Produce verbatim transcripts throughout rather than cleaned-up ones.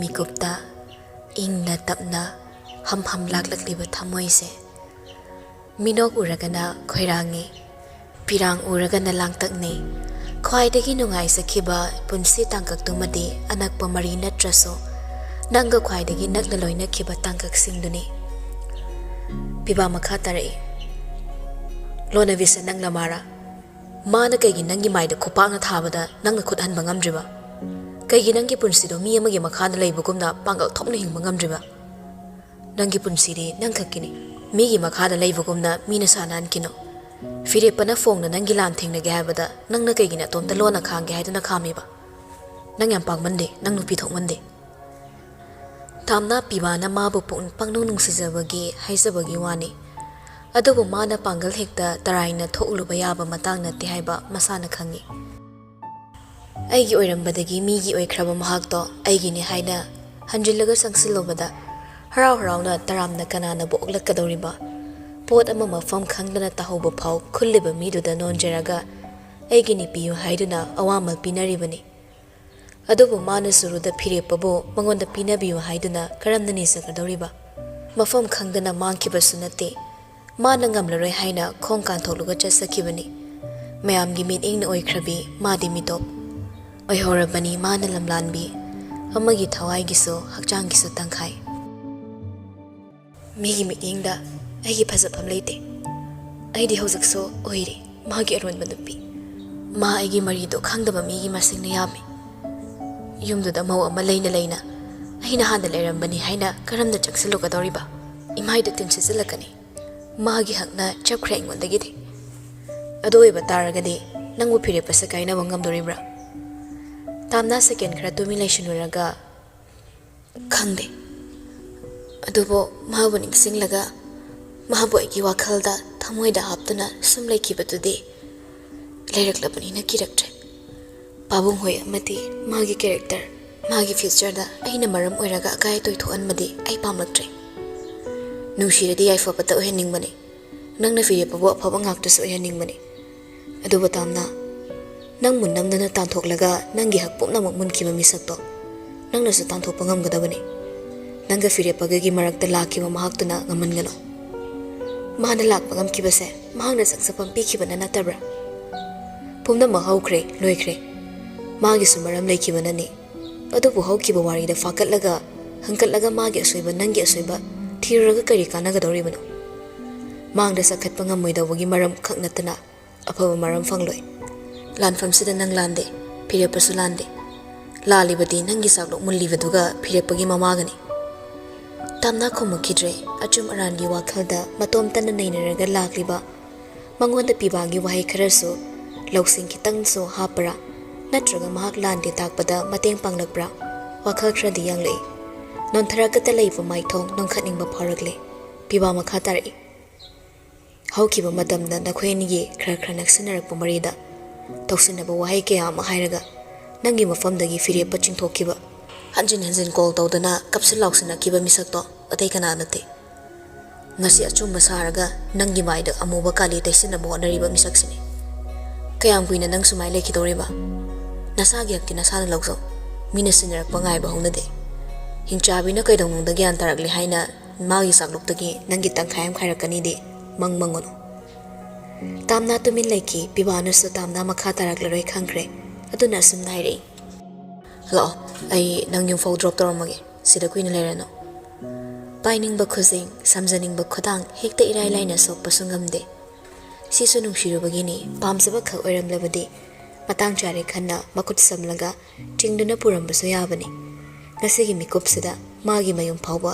ꯃꯤꯀꯨꯞꯇ ꯏꯪꯅ ꯇꯞꯅ ꯍꯝ ꯍꯝ ꯂꯥꯛꯂꯛꯂꯤꯕ ꯊꯃꯣꯏꯁꯦ꯫ ꯃꯤꯅꯣꯛ ꯎꯔꯒꯅ ꯈꯣꯏꯔꯥꯡꯉꯤ, ꯄꯤꯔꯥꯡ ꯎꯔꯒꯅ ꯂꯥꯡꯇꯛꯅꯩ꯫ ꯈ꯭ꯋꯥꯏꯗꯒꯤ ꯅꯨꯡꯉꯥꯏꯖꯈꯤꯕ ꯄꯨꯟꯁꯤ ꯇꯥꯡꯀꯛꯇꯨꯃꯗꯤ ꯑꯅꯛꯄ ꯃꯔꯤ ꯅꯠꯇ꯭ꯔꯁꯨ ꯅꯪꯒ ꯈ꯭ꯋꯥꯏꯗꯒꯤ ꯅꯛꯅ ꯂꯣꯏꯅꯈꯤꯕ ꯇꯥꯡꯀꯛꯁꯤꯡꯗꯨꯅꯤ꯫ ꯄꯤꯕꯥ ꯃꯈꯥ ꯇꯥꯔꯛꯏ, "ꯂꯣꯅꯕꯤꯁ, ꯅꯪ ꯂꯃꯥꯔꯥ? ꯃꯥꯅ ꯀꯩꯒꯤ ꯅꯪꯒꯤ ꯃꯥꯏꯗ ꯈꯨꯄꯥꯛꯅ ꯊꯥꯕꯗ ꯅꯪꯅ ꯈꯨꯠ ꯍꯟꯕ ꯉꯝꯗ꯭ꯔꯤꯕ? ꯀꯩꯒꯤ ꯅꯪꯒꯤ ꯄꯨꯟꯁꯤꯗꯣ ꯃꯤ ꯑꯃꯒꯤ ꯃꯈꯥꯗ ꯂꯩꯕꯒꯨꯝꯅ ꯄꯥꯡꯒꯜ ꯊꯣꯛꯅ ꯍꯤꯡꯕ ꯉꯝꯗ꯭ꯔꯤꯕ? ꯅꯪꯒꯤ ꯄꯨꯟꯁꯤꯗꯤ ꯅꯪ ꯈꯛꯀꯤꯅꯤ꯫ ꯃꯤꯒꯤ ꯃꯈꯥꯗ ꯂꯩꯕꯒꯨꯝꯅ ꯃꯤꯅ ꯁꯥꯟꯅꯍꯟꯈꯤꯅꯣ꯫ ꯐꯤꯔꯦꯞꯄꯅ ꯐꯣꯡꯅ ꯅꯪꯒꯤ ꯂꯥꯟ ꯊꯦꯡꯅꯒꯦ ꯍꯥꯏꯕꯗ ꯅꯪꯅ ꯀꯩꯒꯤ ꯅꯇꯣꯝꯇ ꯂꯣꯟꯅ ꯈꯥꯡꯒꯦ ꯍꯥꯏꯗꯨꯅ ꯈꯥꯝꯃꯤꯕ? ꯅꯪ ꯌꯥꯝ ꯄꯥꯡꯃꯟꯗꯦ, ꯅꯪ ꯅꯨꯄꯤ ꯊꯣꯛꯃꯟꯗꯦ꯫" ꯊꯥꯝꯅ ꯄꯤꯕꯥꯅ ꯃꯥꯕꯨ ꯄꯨꯛꯅꯤꯡ ꯄꯪꯅꯨꯡ ꯅꯨꯡꯁꯤꯖꯕꯒꯤ ꯍꯥꯏꯖꯕꯒꯤ ꯋꯥꯅꯤ꯫ ꯑꯗꯨꯕꯨ ꯃꯥꯅ ꯄꯥꯡꯒꯜ ꯍꯦꯛꯇ ꯇꯔꯥꯏꯅ ꯊꯣꯛꯂꯨꯕ ꯌꯥꯕ ꯃꯇꯥꯡ ꯅꯠꯇꯦ ꯍꯥꯏꯕ ꯃꯁꯥꯅ ꯈꯪꯏ꯫ ꯑꯩꯒꯤ ꯑꯣꯏꯔꯝꯕꯗꯒꯤ ꯃꯤꯒꯤ ꯑꯣꯏꯈ꯭ꯔꯕ ꯃꯍꯥꯛꯇꯣ ꯑꯩꯒꯤꯅꯤ ꯍꯥꯏꯅ ꯍꯟꯖꯤꯜꯂꯒ ꯆꯪꯁꯤꯜꯂꯨꯕꯗ ꯍꯔꯥꯎ ꯍꯔꯥꯎꯅ ꯇꯔꯥꯝꯅ ꯀꯅꯥꯅꯕꯨ ꯑꯣꯛꯂꯛꯀꯗꯧꯔꯤꯕ? ꯄꯣꯠ ꯑꯃ ꯃꯐꯝ ꯈꯪꯗꯅ ꯇꯥꯍꯧꯕ ꯐꯥꯎ ꯈꯨꯜꯂꯤꯕ ꯃꯤꯗꯨꯗ ꯅꯣꯟꯖꯔꯒ ꯑꯩꯒꯤꯅꯤ ꯄꯤꯌꯨ ꯍꯥꯏꯗꯨꯅ ꯑꯋꯥꯃꯜ ꯄꯤꯅꯔꯤꯕꯅꯤ꯫ ꯑꯗꯨꯕꯨ ꯃꯥꯅ ꯆꯨꯔꯨꯗ ꯐꯤꯔꯦꯞꯄꯕꯨ ꯃꯉꯣꯟꯗ ꯄꯤꯅꯕꯤꯌꯨ ꯍꯥꯏꯗꯨꯅ ꯀꯔꯝꯅ ꯅꯤꯖꯒꯗꯧꯔꯤꯕ? ꯃꯐꯝ ꯈꯪꯗꯅ ꯃꯥꯡꯈꯤꯕꯁꯨ ꯅꯠꯇꯦ꯫ ꯃꯥꯅ ꯉꯝꯂꯔꯣꯏ ꯍꯥꯏꯅ ꯈꯣꯡ ꯀꯥꯟꯊꯣꯛꯂꯒ ꯆꯠꯆꯈꯤꯕꯅꯤ꯫ ꯃꯌꯥꯝꯒꯤ ꯃꯤꯠꯌꯦꯡꯅ ꯑꯣꯏꯈ꯭ꯔꯕꯤ ꯃꯥꯗꯤ ꯃꯤꯇꯣꯞ ꯑꯣꯏꯍꯧꯔꯕꯅꯤ꯫ ꯃꯥꯅ ꯂꯝꯂꯥꯟꯕꯤ ꯑꯃꯒꯤ ꯊꯋꯥꯏꯒꯤꯁꯨ ꯍꯛꯆꯥꯡꯒꯤꯁꯨ ꯇꯪꯈꯥꯏ꯫ ꯃꯤꯒꯤ ꯃꯤꯠꯌꯦꯡꯗ ꯑꯩꯒꯤ ꯐꯖꯐꯝ ꯂꯩꯇꯦ꯫ ꯑꯩꯗꯤ ꯍꯧꯖꯤꯛꯁꯨ ꯑꯣꯏꯔꯤ ꯃꯥꯒꯤ ꯑꯔꯣꯟꯕ ꯅꯨꯄꯤ꯫ ꯃꯥ ꯑꯩꯒꯤ ꯃꯔꯤꯗꯣ ꯈꯪꯗꯕ ꯃꯤꯒꯤ ꯃꯁꯤꯡꯅ ꯌꯥꯝꯃꯤ꯫ ꯌꯨꯝꯗꯨꯗ ꯃꯧ ꯑꯃ ꯂꯩꯅ ꯂꯩꯅ ꯑꯩꯅ ꯍꯥꯟꯅ ꯂꯩꯔꯝꯕꯅꯤ ꯍꯥꯏꯅ ꯀꯔꯝꯅ ꯆꯪꯁꯤꯜꯂꯨꯒꯗꯧꯔꯤꯕ? ꯏꯃꯥꯏꯗ ꯇꯤꯟ ꯁꯤꯠꯆꯤꯜꯂꯛꯀꯅꯤ꯫ ꯃꯥꯒꯤ ꯍꯛꯅ ꯆꯞꯈ꯭ꯔꯦ ꯑꯩꯉꯣꯟꯗꯒꯤꯗꯤ꯫ ꯑꯗꯨ ꯑꯣꯏꯕ ꯇꯥꯔꯒꯗꯤ ꯅꯪꯕꯨ ꯐꯤꯔꯦꯞꯄꯁꯦ ꯀꯥꯏꯅꯕ ꯉꯝꯗꯣꯔꯤꯕ꯭ꯔꯥ? ꯇꯥꯝꯅ ꯁꯦꯀꯦꯟ ꯈꯔ ꯇꯨꯃꯤꯟ ꯂꯩꯁꯤꯜꯂꯨꯔꯒ, "ꯈꯪꯗꯦ꯫ ꯑꯗꯨꯕꯨ ꯃꯥꯕꯨ ꯅꯤꯡꯁꯤꯡꯂꯒ ꯃꯥꯕꯨ ꯑꯩꯒꯤ ꯋꯥꯈꯜꯗ ꯊꯃꯣꯏꯗ ꯍꯥꯞꯇꯨꯅ ꯁꯨꯝ ꯂꯩꯈꯤꯕꯗꯨꯗꯤ ꯂꯩꯔꯛꯂꯕꯅꯤꯅ ꯀꯤꯔꯛꯇ꯭ꯔꯦ꯫ ꯄꯥꯕꯨꯡ ꯍꯣꯏ ꯑꯃꯗꯤ ꯃꯥꯒꯤ ꯀꯦꯔꯦꯛꯇꯔ, ꯃꯥꯒꯤ ꯐ꯭ꯌꯨꯆꯔꯗ ꯑꯩꯅ ꯃꯔꯝ ꯑꯣꯏꯔꯒ ꯑꯀꯥꯏ ꯑꯇꯣꯏ ꯊꯣꯛꯍꯟꯕꯗꯤ ꯑꯩ ꯄꯥꯝꯂꯛꯇ꯭ꯔꯦ꯫ ꯅꯨꯡꯁꯤꯔꯗꯤ ꯌꯥꯏꯐꯕꯇ ꯑꯣꯏꯍꯟꯅꯤꯡꯕꯅꯤ꯫ ꯅꯪꯅ ꯐꯤꯔꯦꯞꯄꯕꯨ ꯑꯐꯕ ꯉꯥꯛꯇꯁꯨ ꯑꯣꯏꯍꯟꯅꯤꯡꯕꯅꯤ꯫ ꯑꯗꯨꯕꯨ ꯇꯥꯝꯅ, ꯅꯪꯕꯨ ꯅꯝꯗꯅ ꯇꯥꯟꯊꯣꯛꯂꯒ ꯅꯪꯒꯤ ꯍꯛ ꯄꯨꯝꯅꯃꯛ ꯃꯨꯟꯈꯤꯕ ꯃꯤꯁꯛꯇꯣ ꯅꯪꯅꯁꯨ ꯇꯥꯟꯊꯣꯛꯄ ꯉꯝꯒꯗꯕꯅꯤ꯫ ꯅꯪꯒ ꯐꯤꯔꯦꯞꯄꯒꯒꯤ ꯃꯔꯛꯇ ꯂꯥꯛꯈꯤꯕ ꯃꯍꯥꯛꯇꯨꯅ ꯉꯝꯍꯟꯒꯅꯨ꯫ ꯃꯥꯅ ꯂꯥꯛꯄ ꯉꯝꯈꯤꯕꯁꯦ ꯃꯍꯥꯛꯅ ꯁꯛꯆꯐꯝ ꯄꯤꯈꯤꯕꯅ ꯅꯠꯇꯕ꯭ꯔꯥ? ꯄꯨꯝꯅꯃꯛ ꯍꯧꯈ꯭ꯔꯦ, ꯂꯣꯏꯈ꯭ꯔꯦ꯫ ꯃꯥꯒꯤꯁꯨ ꯃꯔꯝ ꯂꯩꯈꯤꯕꯅꯅꯤ꯫ ꯑꯗꯨꯕꯨ ꯍꯧꯈꯤꯕ ꯋꯥꯔꯤꯗ ꯐꯥꯀꯠꯂꯒ, ꯍꯪꯀꯠꯂꯒ ꯃꯥꯒꯤ ꯑꯁꯣꯏꯕ, ꯅꯪꯒꯤ ꯑꯁꯣꯏꯕ ꯊꯤꯔꯨꯔꯒ ꯀꯔꯤ ꯀꯥꯟꯅꯒꯗꯧꯔꯤꯕꯅꯣ? ꯃꯥꯡꯗ ꯆꯈꯠꯄ ꯉꯝꯃꯣꯏꯗꯧꯕꯒꯤ ꯃꯔꯝ ꯈꯛ ꯅꯠꯇꯅ ꯑꯐꯕ ꯃꯔꯝ ꯐꯪꯂꯣꯏ꯫ ꯂꯥꯟꯐꯝꯁꯤꯗ ꯅꯪ ꯂꯥꯟꯗꯦ, ꯐꯤꯔꯦꯞꯄꯁꯨ ꯂꯥꯟꯗꯦ꯫ ꯂꯥꯜꯂꯤꯕꯗꯤ ꯅꯪꯒꯤ ꯆꯥꯛꯂꯣꯛ ꯃꯨꯜꯂꯤꯕꯗꯨꯒ ꯐꯤꯔꯦꯞꯄꯒꯤ ꯃꯃꯥꯒꯅꯤ꯫ ꯇꯥꯝꯅꯥ ꯈꯨꯝꯃꯛꯈꯤꯗ꯭ꯔꯦ꯫ ꯑꯆꯨꯝ ꯑꯔꯥꯟꯒꯤ ꯋꯥꯈꯜꯗ ꯃꯇꯣꯝꯇꯅ ꯅꯩꯅꯔꯒ ꯂꯥꯛꯂꯤꯕ ꯃꯉꯣꯟꯗ ꯄꯤꯕꯥꯒꯤ ꯋꯥꯍꯩ ꯈꯔꯁꯨ ꯂꯧꯁꯤꯡ ꯈꯤꯇꯪꯁꯨ ꯍꯥꯞꯄ꯭ꯔꯥ? ꯅꯠꯇ꯭ꯔꯒ ꯃꯍꯥꯛ ꯂꯥꯟꯗꯦ ꯇꯥꯛꯄꯗ ꯃꯇꯦꯡ ꯄꯥꯡꯂꯛꯄ꯭ꯔꯥ? ꯋꯥꯈꯜ ꯈꯔꯗꯤ ꯌꯥꯡꯂꯛꯏ꯫ ꯅꯣꯟꯊꯔꯛꯀꯗ ꯂꯩꯕ ꯃꯥꯏꯊꯣꯡ ꯅꯣꯟꯈꯠꯅꯤꯡꯕ ꯐꯥꯎꯔꯛꯂꯦ꯫ ꯄꯤꯕꯥ ꯃꯈꯥ ꯇꯥꯔꯛꯏ꯫ ꯍꯧꯈꯤꯕ ꯃꯇꯝꯗ ꯅꯈꯣꯏ ꯑꯅꯤꯒꯤ ꯈꯔ ꯈꯔ ꯅꯛꯁꯤꯟꯅꯔꯛꯄ ꯃꯔꯤꯗ ꯇꯧꯁꯤꯟꯅꯕ ꯋꯥꯍꯩ ꯀꯌꯥ ꯑꯃ ꯍꯥꯏꯔꯒ ꯅꯪꯒꯤ ꯃꯐꯝꯗꯒꯤ ꯐꯤꯔꯦꯞꯄ ꯆꯤꯡꯊꯣꯛꯈꯤꯕ꯫ ꯍꯟꯖꯤꯟ ꯍꯟꯖꯤꯟ ꯀꯣꯜ ꯇꯧꯗꯨꯅ ꯀꯞꯁꯤꯟ ꯂꯥꯎꯁꯤꯟꯅꯈꯤꯕ ꯃꯤꯁꯛꯇꯣ ꯑꯇꯩ ꯀꯅꯥ ꯅꯠꯇꯦ꯫ ꯉꯁꯤ ꯑꯆꯨꯝꯕ ꯁꯥꯔꯒ ꯅꯪꯒꯤ ꯃꯥꯏꯗ ꯑꯃꯨꯕ ꯀꯥꯂꯤ ꯇꯩꯁꯤꯟꯅꯕ ꯍꯣꯠꯅꯔꯤꯕ ꯃꯤꯁꯛꯁꯤꯅꯤ꯫ ꯀꯌꯥꯝ ꯀꯨꯏꯅ ꯅꯪ ꯁꯨꯃꯥꯏꯅ ꯂꯩꯈꯤꯗꯧꯔꯤꯕ? ꯅꯁꯥꯒꯤ ꯍꯛꯇꯤ ꯅꯁꯥꯅ ꯂꯧꯖꯧ꯫ ꯃꯤꯅ ꯁꯤꯟꯅꯔꯛꯄ ꯉꯥꯏꯕ ꯍꯧꯅꯗꯦ꯫ ꯍꯤꯡꯆꯥꯕꯤꯅ ꯀꯩꯗꯧꯅꯨꯡꯗ ꯒ꯭ꯌꯥꯟ ꯇꯥꯔꯛꯂꯦ ꯍꯥꯏꯅ ꯃꯥꯒꯤ ꯆꯥꯛꯂꯨꯛꯇꯒꯤ ꯅꯪꯒꯤ ꯇꯪꯈꯥꯏ ꯑꯃ ꯈꯥꯏꯔꯛꯀꯅꯤꯗꯤ ꯃꯪ ꯃꯪꯉꯨꯅꯨ꯫ ꯇꯥꯝꯅꯥ ꯇꯨꯃꯤꯟ ꯂꯩꯈꯤ꯫ ꯄꯤꯕꯥꯅꯁꯨ ꯇꯥꯝꯅꯥ ꯃꯈꯥ ꯇꯥꯔꯛꯂꯔꯣꯏ ꯈꯪꯈ꯭ꯔꯦ꯫ ꯑꯗꯨꯅ ꯑꯁꯨꯝꯅ ꯍꯥꯏꯔꯛꯏ꯫ "ꯂꯥꯛꯑꯣ, ꯑꯩ ꯅꯪ ꯌꯨꯝꯐꯥꯎ ꯗ꯭ꯔꯣꯞ ꯇꯧꯔꯝꯃꯒꯦ꯫ ꯁꯤꯗ ꯀꯨꯏꯅ ꯂꯩꯔꯅꯨ꯫" ꯄꯥꯏꯅꯤꯡꯕ ꯈꯨꯖꯤꯡ, ꯁꯝꯖꯅꯤꯡꯕ ꯈꯨꯗꯥꯡ ꯍꯦꯛꯇ ꯏꯔꯥꯏ ꯂꯥꯏꯅ ꯁꯣꯛꯄꯁꯨ ꯉꯝꯗꯦ꯫ ꯁꯤꯁꯨ ꯅꯨꯡꯁꯤꯔꯨꯕꯒꯤꯅꯤ, ꯄꯥꯝꯖꯕ ꯈꯛ ꯑꯣꯏꯔꯝꯂꯕꯗꯤ ꯃꯇꯥꯡ ꯆꯥꯔꯦ ꯈꯟꯅ ꯃꯈꯨꯠ ꯁꯝꯂꯒ ꯆꯤꯡꯗꯨꯅ ꯄꯨꯔꯝꯕꯁꯨ ꯌꯥꯕꯅꯤ꯫ ꯉꯁꯤꯒꯤ ꯃꯤꯀꯨꯞꯁꯤꯗ ꯃꯥꯒꯤ ꯃꯌꯨꯝ ꯐꯥꯎꯕ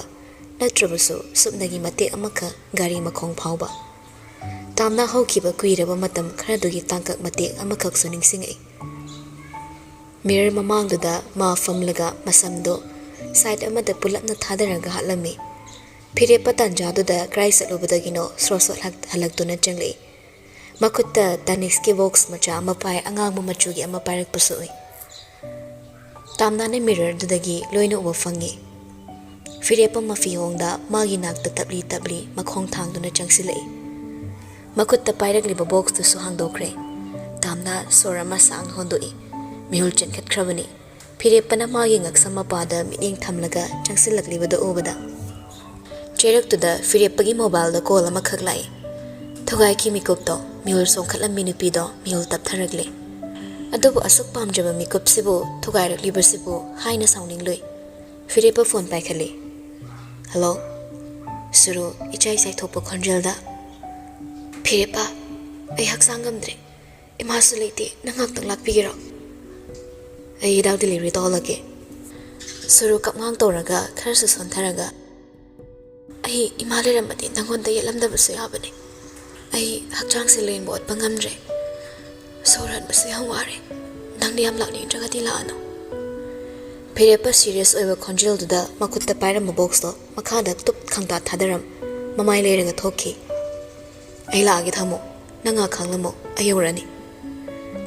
ꯅꯠꯇ꯭ꯔꯕꯁꯨ ꯁꯨꯞꯅꯒꯤ ꯃꯇꯦꯛ ꯑꯃꯈꯛ ꯒꯥꯔꯤ ꯃꯈꯣꯡ ꯐꯥꯎꯕ꯫ ꯇꯥꯝꯅꯥ ꯍꯧꯈꯤꯕ ꯀꯨꯏꯔꯕ ꯃꯇꯝ ꯈꯔꯗꯨꯒꯤ ꯇꯥꯡꯀꯛ ꯃꯇꯦꯛ ꯑꯃꯈꯛꯁꯨ ꯅꯤꯡꯁꯤꯡꯉꯛꯏ꯫ ꯃꯤꯔꯔ ꯃꯃꯥꯡꯗꯨꯗ ꯃꯥ ꯐꯝꯂꯒ ꯃꯁꯝꯗꯣ ꯁꯥꯏꯠ ꯑꯃꯗ ꯄꯨꯂꯞꯅ ꯊꯥꯗꯔꯒ ꯍꯥꯠꯂꯝꯃꯤ꯫ ꯐꯤꯔꯦꯞꯄ ꯇꯥꯟꯖꯥꯗꯨꯗ ꯀꯔꯥꯏ ꯆꯠꯂꯨꯕꯗꯒꯤꯅꯣ ꯁ꯭ꯔꯣꯠ ꯁ꯭ꯔꯣꯠ ꯍꯜꯂꯛ-, ꯍꯜꯂꯛꯇꯨꯅ ꯆꯪꯂꯛꯏ꯫ ꯃꯈꯨꯠꯇ ꯇꯥꯅꯤꯛꯁꯀꯤ ꯕꯣꯛꯁ ꯃꯆꯥ ꯑꯃ ꯄꯥꯏ, ꯑꯉꯥꯡꯕ ꯃꯆꯨꯒꯤ ꯑꯃ ꯄꯥꯏꯔꯛꯄꯁꯨ ꯎꯏ꯫ ꯇꯥꯝꯅꯥꯅ ꯃꯤꯔꯔꯗꯨꯗꯒꯤ ꯂꯣꯏꯅ ꯎꯕ ꯐꯪꯉꯤ꯫ ꯐꯤꯔꯦꯞꯄ ꯃꯐꯤꯍꯣꯡꯗ ꯃꯥꯒꯤ ꯅꯥꯛꯇ ꯇꯞꯂꯤ ꯇꯞꯂꯤ ꯃꯈꯣꯡ ꯊꯥꯡꯗꯨꯅ ꯆꯪꯁꯤꯜꯂꯛꯏ꯫ ꯃꯈꯨꯠꯇ ꯄꯥꯏꯔꯛꯂꯤꯕ ꯕꯣꯛꯁꯇꯨꯁꯨ ꯍꯥꯡꯗꯣꯛꯈ꯭ꯔꯦ꯫ ꯇꯥꯝꯅꯥ ꯁꯣꯔ ꯑꯃ ꯁꯥꯡꯅ ꯍꯣꯟꯗꯣꯛꯏ꯫ ꯃꯤꯍꯨꯜ ꯆꯦꯟꯈꯠꯈ꯭ꯔꯕꯅꯤ꯫ ꯐꯤꯔꯦꯞꯄꯅ ꯃꯥꯒꯤ ꯉꯛꯁꯝ ꯃꯄꯥꯗ ꯃꯤꯠꯌꯦꯡ ꯊꯝꯂꯒ ꯆꯪꯁꯤꯜꯂꯛꯂꯤꯕꯗꯨ ꯎꯕꯗ, ꯆꯩꯔꯛꯇꯨꯗ ꯐꯤꯔꯦꯞꯄꯒꯤ ꯃꯣꯕꯥꯏꯜꯗ ꯀꯣꯜ ꯑꯃꯈꯛ ꯂꯥꯛꯏ꯫ ꯊꯨꯒꯥꯏꯈꯤ ꯃꯤꯀꯨꯞꯇꯣ ꯃꯤꯍꯨꯜ ꯆꯣꯡꯈꯠꯂꯝꯃꯤ ꯅꯨꯄꯤꯗꯣ ꯃꯤꯍꯨꯜ ꯇꯞꯊꯔꯛꯂꯦ꯫ ꯑꯗꯨꯕꯨ ꯑꯁꯨꯛ ꯄꯥꯝꯖꯕ ꯃꯤꯀꯨꯞꯁꯤꯕꯨ ꯊꯨꯒꯥꯏꯔꯛꯂꯤꯕꯁꯤꯕꯨ ꯍꯥꯏꯅ ꯁꯥꯎꯅꯤꯡꯂꯨꯏ꯫ ꯐꯤꯔꯦꯞꯄ ꯐꯣꯟ ꯄꯥꯏꯈꯠꯂꯤ꯫ "ꯍꯜꯂꯣ?" ꯁꯨꯔꯨ ꯏꯆꯥꯏ ꯆꯥꯏꯊꯣꯛꯄ ꯈꯣꯟꯖꯦꯜꯗ꯫ "ꯐꯤꯔꯦꯞꯄ, ꯑꯩ ꯍꯛꯆꯥꯡ ꯉꯝꯗ꯭ꯔꯦ꯫ ꯏꯃꯥꯁꯨ ꯂꯩꯇꯦ, ꯅꯪ ꯉꯥꯛꯇꯪ ꯂꯥꯛꯄꯤꯒꯦꯔꯣ?" "ꯑꯩ ꯍꯤꯗꯥꯛ ꯗꯤꯂꯤꯚꯔꯤ ꯇꯧꯍꯜꯂꯛꯀꯦ꯫" ꯁꯨꯔꯨ ꯀꯞꯉꯥꯡ ꯇꯧꯔꯒ ꯈꯔꯁꯨ ꯁꯣꯟꯊꯔꯒ, "ꯑꯩ ꯏꯃꯥ ꯂꯩꯔꯝꯃꯗꯤ ꯅꯪꯉꯣꯟꯗ ꯌꯦꯠꯂꯝꯗꯕꯁꯨ ꯌꯥꯕꯅꯤ꯫ ꯑꯩ ꯍꯛꯆꯥꯡꯁꯦ ꯂꯦꯡꯕ ꯑꯣꯠꯄ ꯉꯝꯗ꯭ꯔꯦ꯫ ꯁꯣꯔ ꯍꯣꯟꯕꯁꯨ ꯌꯥꯝ ꯋꯥꯔꯦ꯫ ꯅꯪꯗꯤ ꯌꯥꯝ ꯂꯥꯛꯅꯤꯡꯗ꯭ꯔꯒꯗꯤ ꯂꯥꯛꯑꯅꯨ꯫" ꯐꯤꯔꯦꯞꯄ ꯁꯤꯔꯤꯌꯁ ꯑꯣꯏꯕ ꯈꯣꯟꯖꯦꯜꯗꯨꯗ ꯃꯈꯨꯠꯇ ꯄꯥꯏꯔꯝꯕ ꯕꯣꯛꯁꯇꯣ ꯃꯈꯥꯗ ꯇꯨꯞ ꯈꯪꯇꯥ ꯊꯥꯗꯔꯝ ꯃꯃꯥꯏ ꯂꯩꯔꯒ ꯊꯣꯛꯈꯤ꯫ "ꯑꯩ ꯂꯥꯛꯑꯒꯦ, ꯊꯝꯃꯣ꯫ ꯅꯪ ꯉꯥꯏꯍꯥꯛ ꯈꯥꯡꯂꯝꯃꯣ, ꯑꯩ ꯌꯧꯔꯛꯑꯅꯤ꯫"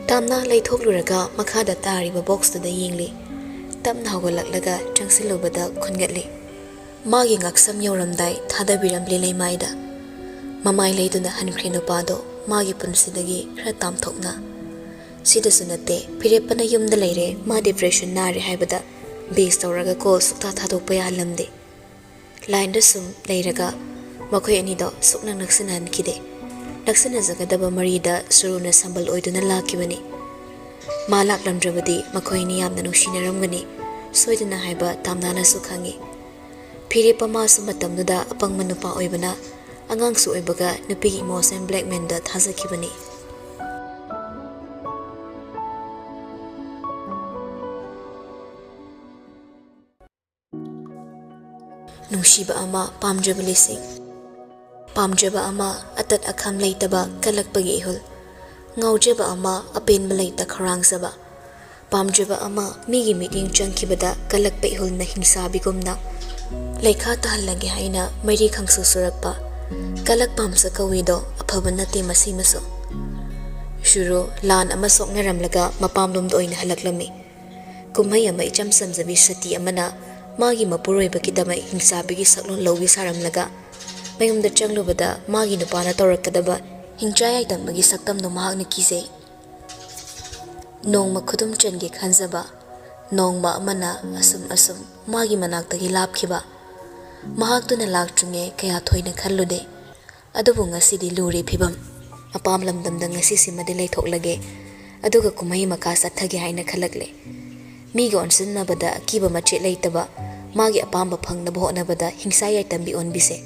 ꯇꯥꯝꯅ ꯂꯩꯊꯣꯛꯂꯨꯔꯒ ꯃꯈꯥꯗ ꯇꯥꯔꯤꯕ ꯕꯣꯛꯁꯇꯨꯗ ꯌꯦꯡꯂꯤ꯫ ꯇꯞꯅ ꯍꯧꯒꯠꯂꯛꯂꯒ ꯆꯪꯁꯤꯜꯂꯨꯕꯗ ꯈꯨꯟꯒꯠꯂꯤ꯫ ꯃꯥꯒꯤ ꯉꯛꯁꯝ ꯌꯧꯔꯝꯗꯥꯏ ꯊꯥꯗꯕꯤꯔꯝꯂꯤ ꯂꯩꯃꯥꯏꯗ꯫ ꯃꯃꯥꯏ ꯂꯩꯗꯨꯅ ꯍꯟꯈ꯭ꯔꯦ ꯅꯨꯄꯥꯗꯣ ꯃꯥꯒꯤ ꯄꯨꯟꯁꯤꯗꯒꯤ ꯈꯔ ꯇꯥꯝꯊꯣꯛꯅ꯫ ꯁꯤꯗꯁꯨ ꯅꯠꯇꯦ, ꯐꯤꯔꯦꯞꯄꯅ ꯌꯨꯝꯗ ꯂꯩꯔꯦ, ꯃꯥ ꯗꯤꯄ꯭ꯔꯦꯁꯟ ꯅꯥꯔꯦ ꯍꯥꯏꯕꯗ ꯕꯦꯁ ꯇꯧꯔꯒ ꯀꯣꯜ ꯁꯨꯛꯊꯥ ꯊꯥꯗꯣꯛꯄ ꯌꯥꯍꯜꯂꯝꯗꯦ꯫ ꯂꯥꯏꯟꯗ ꯁꯨꯝ ꯂꯩꯔꯒ ꯃꯈꯣꯏ ꯑꯅꯤꯗꯣ ꯁꯨꯛꯅꯛ ꯅꯛꯁꯤꯟꯅꯍꯟꯈꯤꯗꯦ꯫ ꯅꯛꯁꯤꯟꯅꯖꯒꯗꯕ ꯃꯔꯤꯗ ꯁꯨꯔꯨꯅ ꯁꯝꯕꯜ ꯑꯣꯏꯗꯨꯅ ꯂꯥꯛꯈꯤꯕꯅꯤ꯫ ꯃꯥ ꯂꯥꯛꯂꯝꯗ꯭ꯔꯕꯗꯤ ꯃꯈꯣꯏ ꯑꯅꯤ ꯌꯥꯝꯅ ꯅꯨꯡꯁꯤꯅꯔꯝꯒꯅꯤ ꯁꯣꯏꯗꯅ ꯍꯥꯏꯕ ꯇꯥꯝꯅꯥꯅꯁꯨ ꯈꯪꯏ꯫ ꯐꯤꯔꯦꯞꯄ ꯃꯥꯁꯨ ꯃꯇꯝꯗꯨꯗ ꯑꯄꯪꯕ ꯅꯨꯄꯥ ꯑꯣꯏꯕꯅ ꯑꯉꯥꯡꯁꯨ ꯑꯣꯏꯕꯒ ꯅꯨꯄꯤꯒꯤ ꯏꯃꯣꯁꯅꯦꯜ ꯕ꯭ꯂꯦꯛꯃꯦꯜꯗ ꯊꯥꯖꯈꯤꯕꯅꯤ꯫ ꯅꯨꯡꯁꯤꯕ ꯑꯃ, ꯄꯥꯝꯖꯕ ꯂꯤꯁꯤꯡ꯫ ꯄꯥꯝꯖꯕ ꯑꯃ, ꯑꯇꯠ ꯑꯈꯝ ꯂꯩꯇꯕ ꯀꯜꯂꯛꯄꯒꯤ ꯏꯍꯨꯜ꯫ ꯉꯥꯎꯖꯕ ꯑꯃ, ꯑꯄꯦꯟꯕ ꯂꯩꯇ ꯈꯧꯔꯥꯡꯖꯕ꯫ ꯄꯥꯝꯖꯕ ꯑꯃ, ꯃꯤꯒꯤ ꯃꯤꯠꯌꯦꯡ ꯆꯪꯈꯤꯕꯗ ꯀꯜꯂꯛꯄ ꯏꯍꯨꯜꯅ ꯍꯤꯡꯁꯥꯕꯤꯒꯨꯝꯅ ꯂꯩꯈꯥ ꯇꯥꯍꯜꯂꯒꯦ ꯍꯥꯏꯅ ꯃꯩꯔꯤ ꯈꯪꯁꯨ ꯁꯨꯔꯛꯄ꯫ ꯀꯜꯂꯛ ꯄꯥꯝꯖ ꯀꯧꯏꯗꯣ ꯑꯐꯕ ꯅꯠꯇꯦ ꯃꯁꯤꯃꯁꯨ꯫ ꯁꯨꯔꯨ ꯂꯥꯟ ꯑꯃ ꯁꯣꯛꯅꯔꯝꯂꯒ ꯃꯄꯥꯝꯂꯣꯝꯗ ꯑꯣꯏꯅ ꯍꯜꯂꯛꯂꯝꯃꯤ꯫ ꯀꯨꯝꯍꯩ ꯑꯃ ꯏꯆꯝ ꯆꯝꯖꯕꯤ ꯁꯇꯤ ꯑꯃꯅ ꯃꯥꯒꯤ ꯃꯄꯨꯔꯣꯏꯕꯒꯤꯗꯃꯛ ꯍꯤꯡꯆꯥꯕꯤꯒꯤ ꯁꯛꯂꯣꯟ ꯂꯧꯕꯤ ꯁꯥꯔꯝꯂꯒ ꯃꯌꯨꯝꯗ ꯆꯪꯂꯨꯕꯗ ꯃꯥꯒꯤ ꯅꯨꯄꯥꯅ ꯇꯧꯔꯛꯀꯗꯕ ꯍꯤꯡꯆꯥ ꯌꯥꯏꯗꯟꯕꯒꯤ ꯁꯛꯇꯝꯗꯨ ꯃꯍꯥꯛꯅ ꯀꯤꯖꯩ꯫ ꯅꯣꯡꯃ ꯈꯨꯗꯨꯝ ꯆꯟꯒꯦ ꯈꯟꯖꯕ, ꯅꯣꯡꯃ ꯑꯃꯅ ꯑꯁꯨꯝ ꯑꯁꯨꯝ ꯃꯥꯒꯤ ꯃꯅꯥꯛꯇꯒꯤ ꯂꯥꯞꯈꯤꯕ꯫ ꯃꯍꯥꯛꯇꯨꯅ ꯂꯥꯛꯇ꯭ꯔꯤꯉꯩ ꯀꯌꯥ ꯊꯣꯏꯅ ꯈꯜꯂꯨꯗꯦ꯫ ꯑꯗꯨꯕꯨ ꯉꯁꯤꯗꯤ ꯂꯨꯔꯦ ꯐꯤꯕꯝ꯫ ꯑꯄꯥꯝ ꯂꯝꯗꯝꯗ ꯉꯁꯤꯁꯤꯃꯗꯤ ꯂꯩꯊꯣꯛꯂꯒꯦ, ꯑꯗꯨꯒ ꯀꯨꯝꯍꯩ ꯃꯈꯥ ꯆꯠꯊꯒꯦ ꯍꯥꯏꯅ ꯈꯜꯂꯛꯂꯦ꯫ ꯃꯤꯒ ꯑꯣꯟꯁꯤꯟꯅꯕꯗ ꯑꯀꯤꯕ ꯃꯆꯦꯠ ꯂꯩꯇꯕ, ꯃꯥꯒꯤ ꯑꯄꯥꯝꯕ ꯐꯪꯅꯕ ꯍꯣꯠꯅꯕꯗ ꯍꯤꯡꯁꯥ ꯌꯥꯏꯇꯝꯕꯤ ꯑꯣꯟꯕꯤꯁꯦ꯫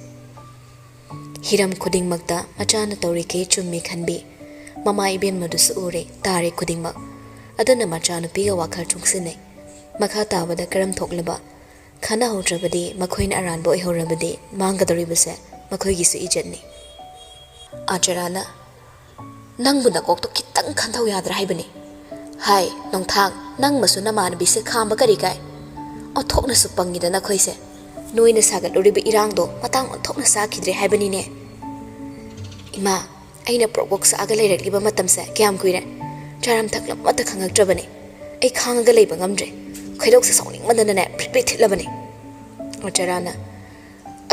ꯍꯤꯔꯝ ꯈꯨꯗꯤꯡꯃꯛꯇ ꯃꯆꯥꯅ ꯇꯧꯔꯤꯈꯩ ꯆꯨꯝꯃꯤ ꯈꯟꯕꯤ꯫ ꯃꯃꯥ ꯏꯕꯦꯝꯃꯗꯨꯁꯨ ꯎꯔꯦ, ꯇꯥꯔꯦ ꯈꯨꯗꯤꯡꯃꯛ꯫ ꯑꯗꯨꯅ ꯃꯆꯥꯅꯨꯄꯤꯒ ꯋꯥꯈꯜ ꯆꯨꯡꯁꯤꯟꯅꯩ꯫ ꯃꯈꯥ ꯇꯥꯕꯗ ꯀꯔꯝ ꯊꯣꯛꯂꯕ? ꯈꯟꯅꯍꯧꯗ꯭ꯔꯕꯗꯤ, ꯃꯈꯣꯏꯅ ꯑꯔꯥꯟꯕ ꯑꯣꯏꯍꯧꯔꯕꯗꯤ ꯃꯥꯡꯒꯗꯧꯔꯤꯕꯁꯦ ꯃꯈꯣꯏꯒꯤꯁꯨ ꯏꯖꯠꯅꯤ꯫ ꯑꯥꯆꯥꯔꯥꯅ, "ꯅꯪꯕꯨ ꯅꯀꯣꯛꯇꯣ ꯈꯤꯇꯪ ꯈꯟꯊꯧ ꯌꯥꯗ꯭ꯔꯥ ꯍꯥꯏꯕꯅꯤ? ꯍꯥꯏ, ꯅꯣꯡꯊꯥꯡ, ꯅꯪꯃꯁꯨ ꯅꯃꯥꯟꯅꯕꯤꯁꯦ ꯈꯥꯝꯕ ꯀꯔꯤ ꯀꯥꯏ? ꯑꯣꯟꯊꯣꯛꯅꯁꯨ ꯄꯪꯉꯤꯗ ꯅꯈꯣꯏꯁꯦ꯫ ꯅꯣꯏꯅ ꯁꯥꯒꯠꯂꯨꯔꯤꯕ ꯏꯔꯥꯡꯗꯣ ꯃꯇꯥꯡ ꯑꯣꯟꯊꯣꯛꯅ ꯆꯥꯈꯤꯗ꯭ꯔꯦ ꯍꯥꯏꯕꯅꯤꯅꯦ꯫" "ꯏꯃꯥ, ꯑꯩꯅ ꯄ꯭ꯔꯣꯛ ꯄ꯭ꯔꯣꯛ ꯁꯛꯑꯒ ꯂꯩꯔꯛꯂꯤꯕ ꯃꯇꯝꯁꯦ ꯀꯌꯥꯝ ꯀꯨꯏꯔꯦ? ꯆꯥꯔꯝ ꯊꯛꯂꯝ ꯑꯃꯠꯇ ꯈꯪꯉꯛꯇ꯭ꯔꯕꯅꯤ꯫ ꯑꯩ ꯈꯥꯡꯉꯒ ꯂꯩꯕ ꯉꯝꯗ꯭ꯔꯦ꯫ ꯈꯣꯏꯗꯧꯁꯦ ꯁꯥꯎꯅꯤꯡꯃꯟꯗꯅꯅꯦ ꯕ꯭ꯔꯤꯠ ꯕ꯭ꯔꯤꯠ ꯊꯤꯠꯂꯕꯅꯤ꯫" ꯑꯥꯆꯥꯔꯥꯅ,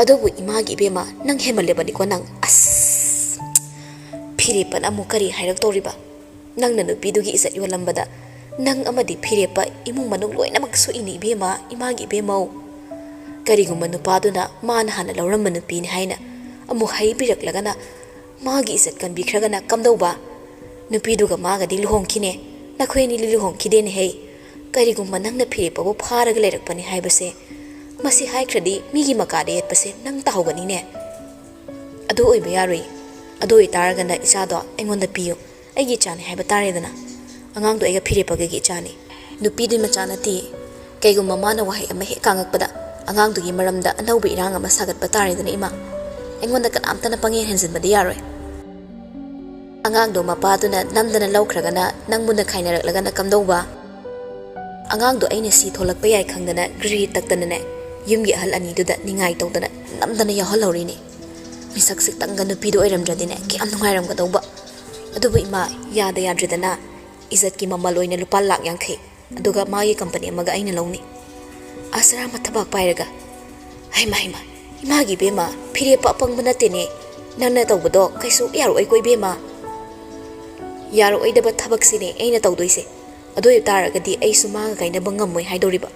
"ꯑꯗꯨꯕꯨ ꯏꯃꯥꯒꯤ ꯏꯕꯦꯝꯃ, ꯅꯪ ꯍꯦꯟꯃꯜꯂꯦꯕꯅꯤꯀꯣ ꯅꯪ꯫ ꯑꯁ! ꯐꯤꯔꯦꯞꯄꯅ ꯑꯃꯨꯛ ꯀꯔꯤ ꯍꯥꯏꯔꯛꯇꯧꯔꯤꯕ? ꯅꯪꯅ ꯅꯨꯄꯤꯗꯨꯒꯤ ꯏꯖꯠ ꯌꯣꯜꯂꯝꯕꯗ ꯅꯪ ꯑꯃꯗꯤ ꯐꯤꯔꯦꯞꯄ ꯏꯃꯨꯡ ꯃꯅꯨꯡ ꯂꯣꯏꯅꯃꯛ ꯁꯣꯛꯏꯅꯤ ꯏꯕꯦꯝꯃ, ꯏꯃꯥꯒꯤ ꯏꯕꯦꯝꯃꯧ꯫ ꯀꯔꯤꯒꯨꯝꯕ ꯅꯨꯄꯥꯗꯨꯅ ꯃꯥꯅ ꯍꯥꯟꯅ ꯂꯧꯔꯝꯕ ꯅꯨꯄꯤꯅꯤ ꯍꯥꯏꯅ ꯑꯃꯨꯛ ꯍꯥꯏꯕꯤꯔꯛꯂꯒꯅ ꯃꯥꯒꯤ ꯏꯖꯠ ꯀꯟꯕꯤꯈ꯭ꯔꯒꯅ ꯀꯝꯗꯧꯕ? ꯅꯨꯄꯤꯗꯨꯒ ꯃꯥꯒꯗꯤ ꯂꯨꯍꯣꯡꯈꯤꯅꯦ꯫ ꯅꯈꯣꯏ ꯑꯅꯤꯗꯤ ꯂꯨꯍꯣꯡꯈꯤꯗꯦꯅꯦ ꯍꯩ꯫ ꯀꯔꯤꯒꯨꯝꯕ ꯅꯪꯅ ꯐꯤꯔꯦꯞꯄꯕꯨ ꯐꯥꯔꯒ ꯂꯩꯔꯛꯄꯅꯤ ꯍꯥꯏꯕꯁꯦ, ꯃꯁꯤ ꯍꯥꯏꯈ꯭ꯔꯗꯤ ꯃꯤꯒꯤ ꯃꯀꯥꯗ ꯌꯦꯠꯄꯁꯦ ꯅꯪ ꯇꯥꯍꯧꯒꯅꯤꯅꯦ꯫ ꯑꯗꯨ ꯑꯣꯏꯕ ꯌꯥꯔꯣꯏ꯫ ꯑꯗꯨ ꯑꯣꯏꯇꯥꯔꯒꯅ ꯏꯆꯥꯗꯣ ꯑꯩꯉꯣꯟꯗ ꯄꯤꯌꯨ꯫ ꯑꯩꯒꯤ ꯏꯆꯥꯅꯤ ꯍꯥꯏꯕ ꯇꯥꯔꯦꯗꯅ꯫ ꯑꯉꯥꯡꯗꯣ ꯑꯩꯒ ꯐꯤꯔꯦꯞꯄꯒꯒꯤ ꯏꯆꯥꯅꯤ꯫ ꯅꯨꯄꯤꯗꯨꯒꯤ ꯃꯆꯥ ꯅꯠꯇꯦ꯫ ꯀꯩꯒꯨꯝꯕ ꯃꯥꯅ ꯋꯥꯍꯩ ꯑꯃ ꯍꯦꯛ ꯀꯥꯡꯉꯛꯄꯗ ꯑꯉꯥꯡꯗꯨꯒꯤ ꯃꯔꯝꯗ ꯑꯅꯧꯕ ꯏꯔꯥꯡ ꯑꯃ ꯁꯥꯒꯠꯄ ꯇꯥꯔꯦꯗꯅ ꯏꯃꯥ꯫ ꯑꯩꯉꯣꯟꯗ ꯀꯅꯥꯝꯇꯅ ꯄꯪꯍꯦꯟ ꯍꯦꯟꯖꯤꯟꯕꯗꯤ ꯌꯥꯔꯣꯏ꯫ ꯑꯉꯥꯡꯗꯣ ꯃꯄꯥꯗꯨꯅ ꯅꯝꯗꯅ ꯂꯧꯈ꯭ꯔꯒꯅ ꯅꯪꯕꯨꯅ ꯈꯥꯏꯅꯔꯛꯂꯒꯅ ꯀꯝꯗꯧꯕ? ꯑꯉꯥꯡꯗꯣ ꯑꯩꯅ ꯁꯤ ꯊꯣꯛꯂꯛꯄ ꯌꯥꯏ ꯈꯪꯗꯅ ꯒ꯭ꯔꯤ ꯇꯛꯇꯅꯅꯦ ꯌꯨꯝꯒꯤ ꯑꯍꯜ ꯑꯅꯤꯗꯨꯗ ꯅꯤꯡꯉꯥꯏ ꯇꯧꯗꯅ ꯅꯝꯗꯅ ꯌꯥꯎꯍꯜꯍꯧꯔꯤꯅꯦ꯫ ꯃꯤꯁꯛ ꯁꯤꯛꯇꯪꯒ ꯅꯨꯄꯤꯗꯣ ꯑꯣꯏꯔꯝꯗ꯭ꯔꯗꯤꯅꯦ ꯀꯌꯥꯝ ꯅꯨꯡꯉꯥꯏꯔꯝꯒꯗꯧꯕ꯫ ꯑꯗꯨꯕꯨ ꯏꯃꯥ, ꯌꯥꯗ ꯌꯥꯗ꯭ꯔꯦꯗꯅ꯫ ꯏꯖꯠꯀꯤ ꯃꯃꯜ ꯑꯣꯏꯅ ꯂꯨꯄꯥ ꯂꯥꯛ ꯌꯥꯡꯈꯩ, ꯑꯗꯨꯒ ꯃꯥꯒꯤ ꯀꯝꯄꯅꯤ ꯑꯃꯒ ꯑꯩꯅ ꯂꯧꯅꯤ꯫ ꯑꯥꯆꯥꯔꯥ ꯃꯊꯕꯥꯛ ꯄꯥꯏꯔꯒ, "ꯍꯩꯃꯥ, ꯍꯩꯃꯥ, ꯏꯃꯥꯒꯤ ꯏꯕꯦꯝꯃ, ꯐꯤꯔꯦꯞꯄ ꯑꯄꯪꯕ ꯅꯠꯇꯦꯅꯦ꯫ ꯅꯪꯅ ꯇꯧꯕꯗꯣ ꯀꯩꯁꯨ ꯌꯥꯔꯛꯑꯣꯏꯀꯣ ꯏꯕꯦꯝꯃ꯫ ꯌꯥꯔꯛꯑꯣꯏꯗꯕ ꯊꯕꯛꯁꯤꯅꯦ ꯑꯩꯅ ꯇꯧꯗꯣꯏꯁꯦ꯫ ꯑꯗꯨ ꯑꯣꯏꯕ ꯇꯥꯔꯒꯗꯤ ꯑꯩꯁꯨ ꯃꯥꯒ ꯀꯥꯏꯅꯕ ꯉꯝꯃꯣꯏ ꯍꯥꯏꯗꯧꯔꯤꯕ꯫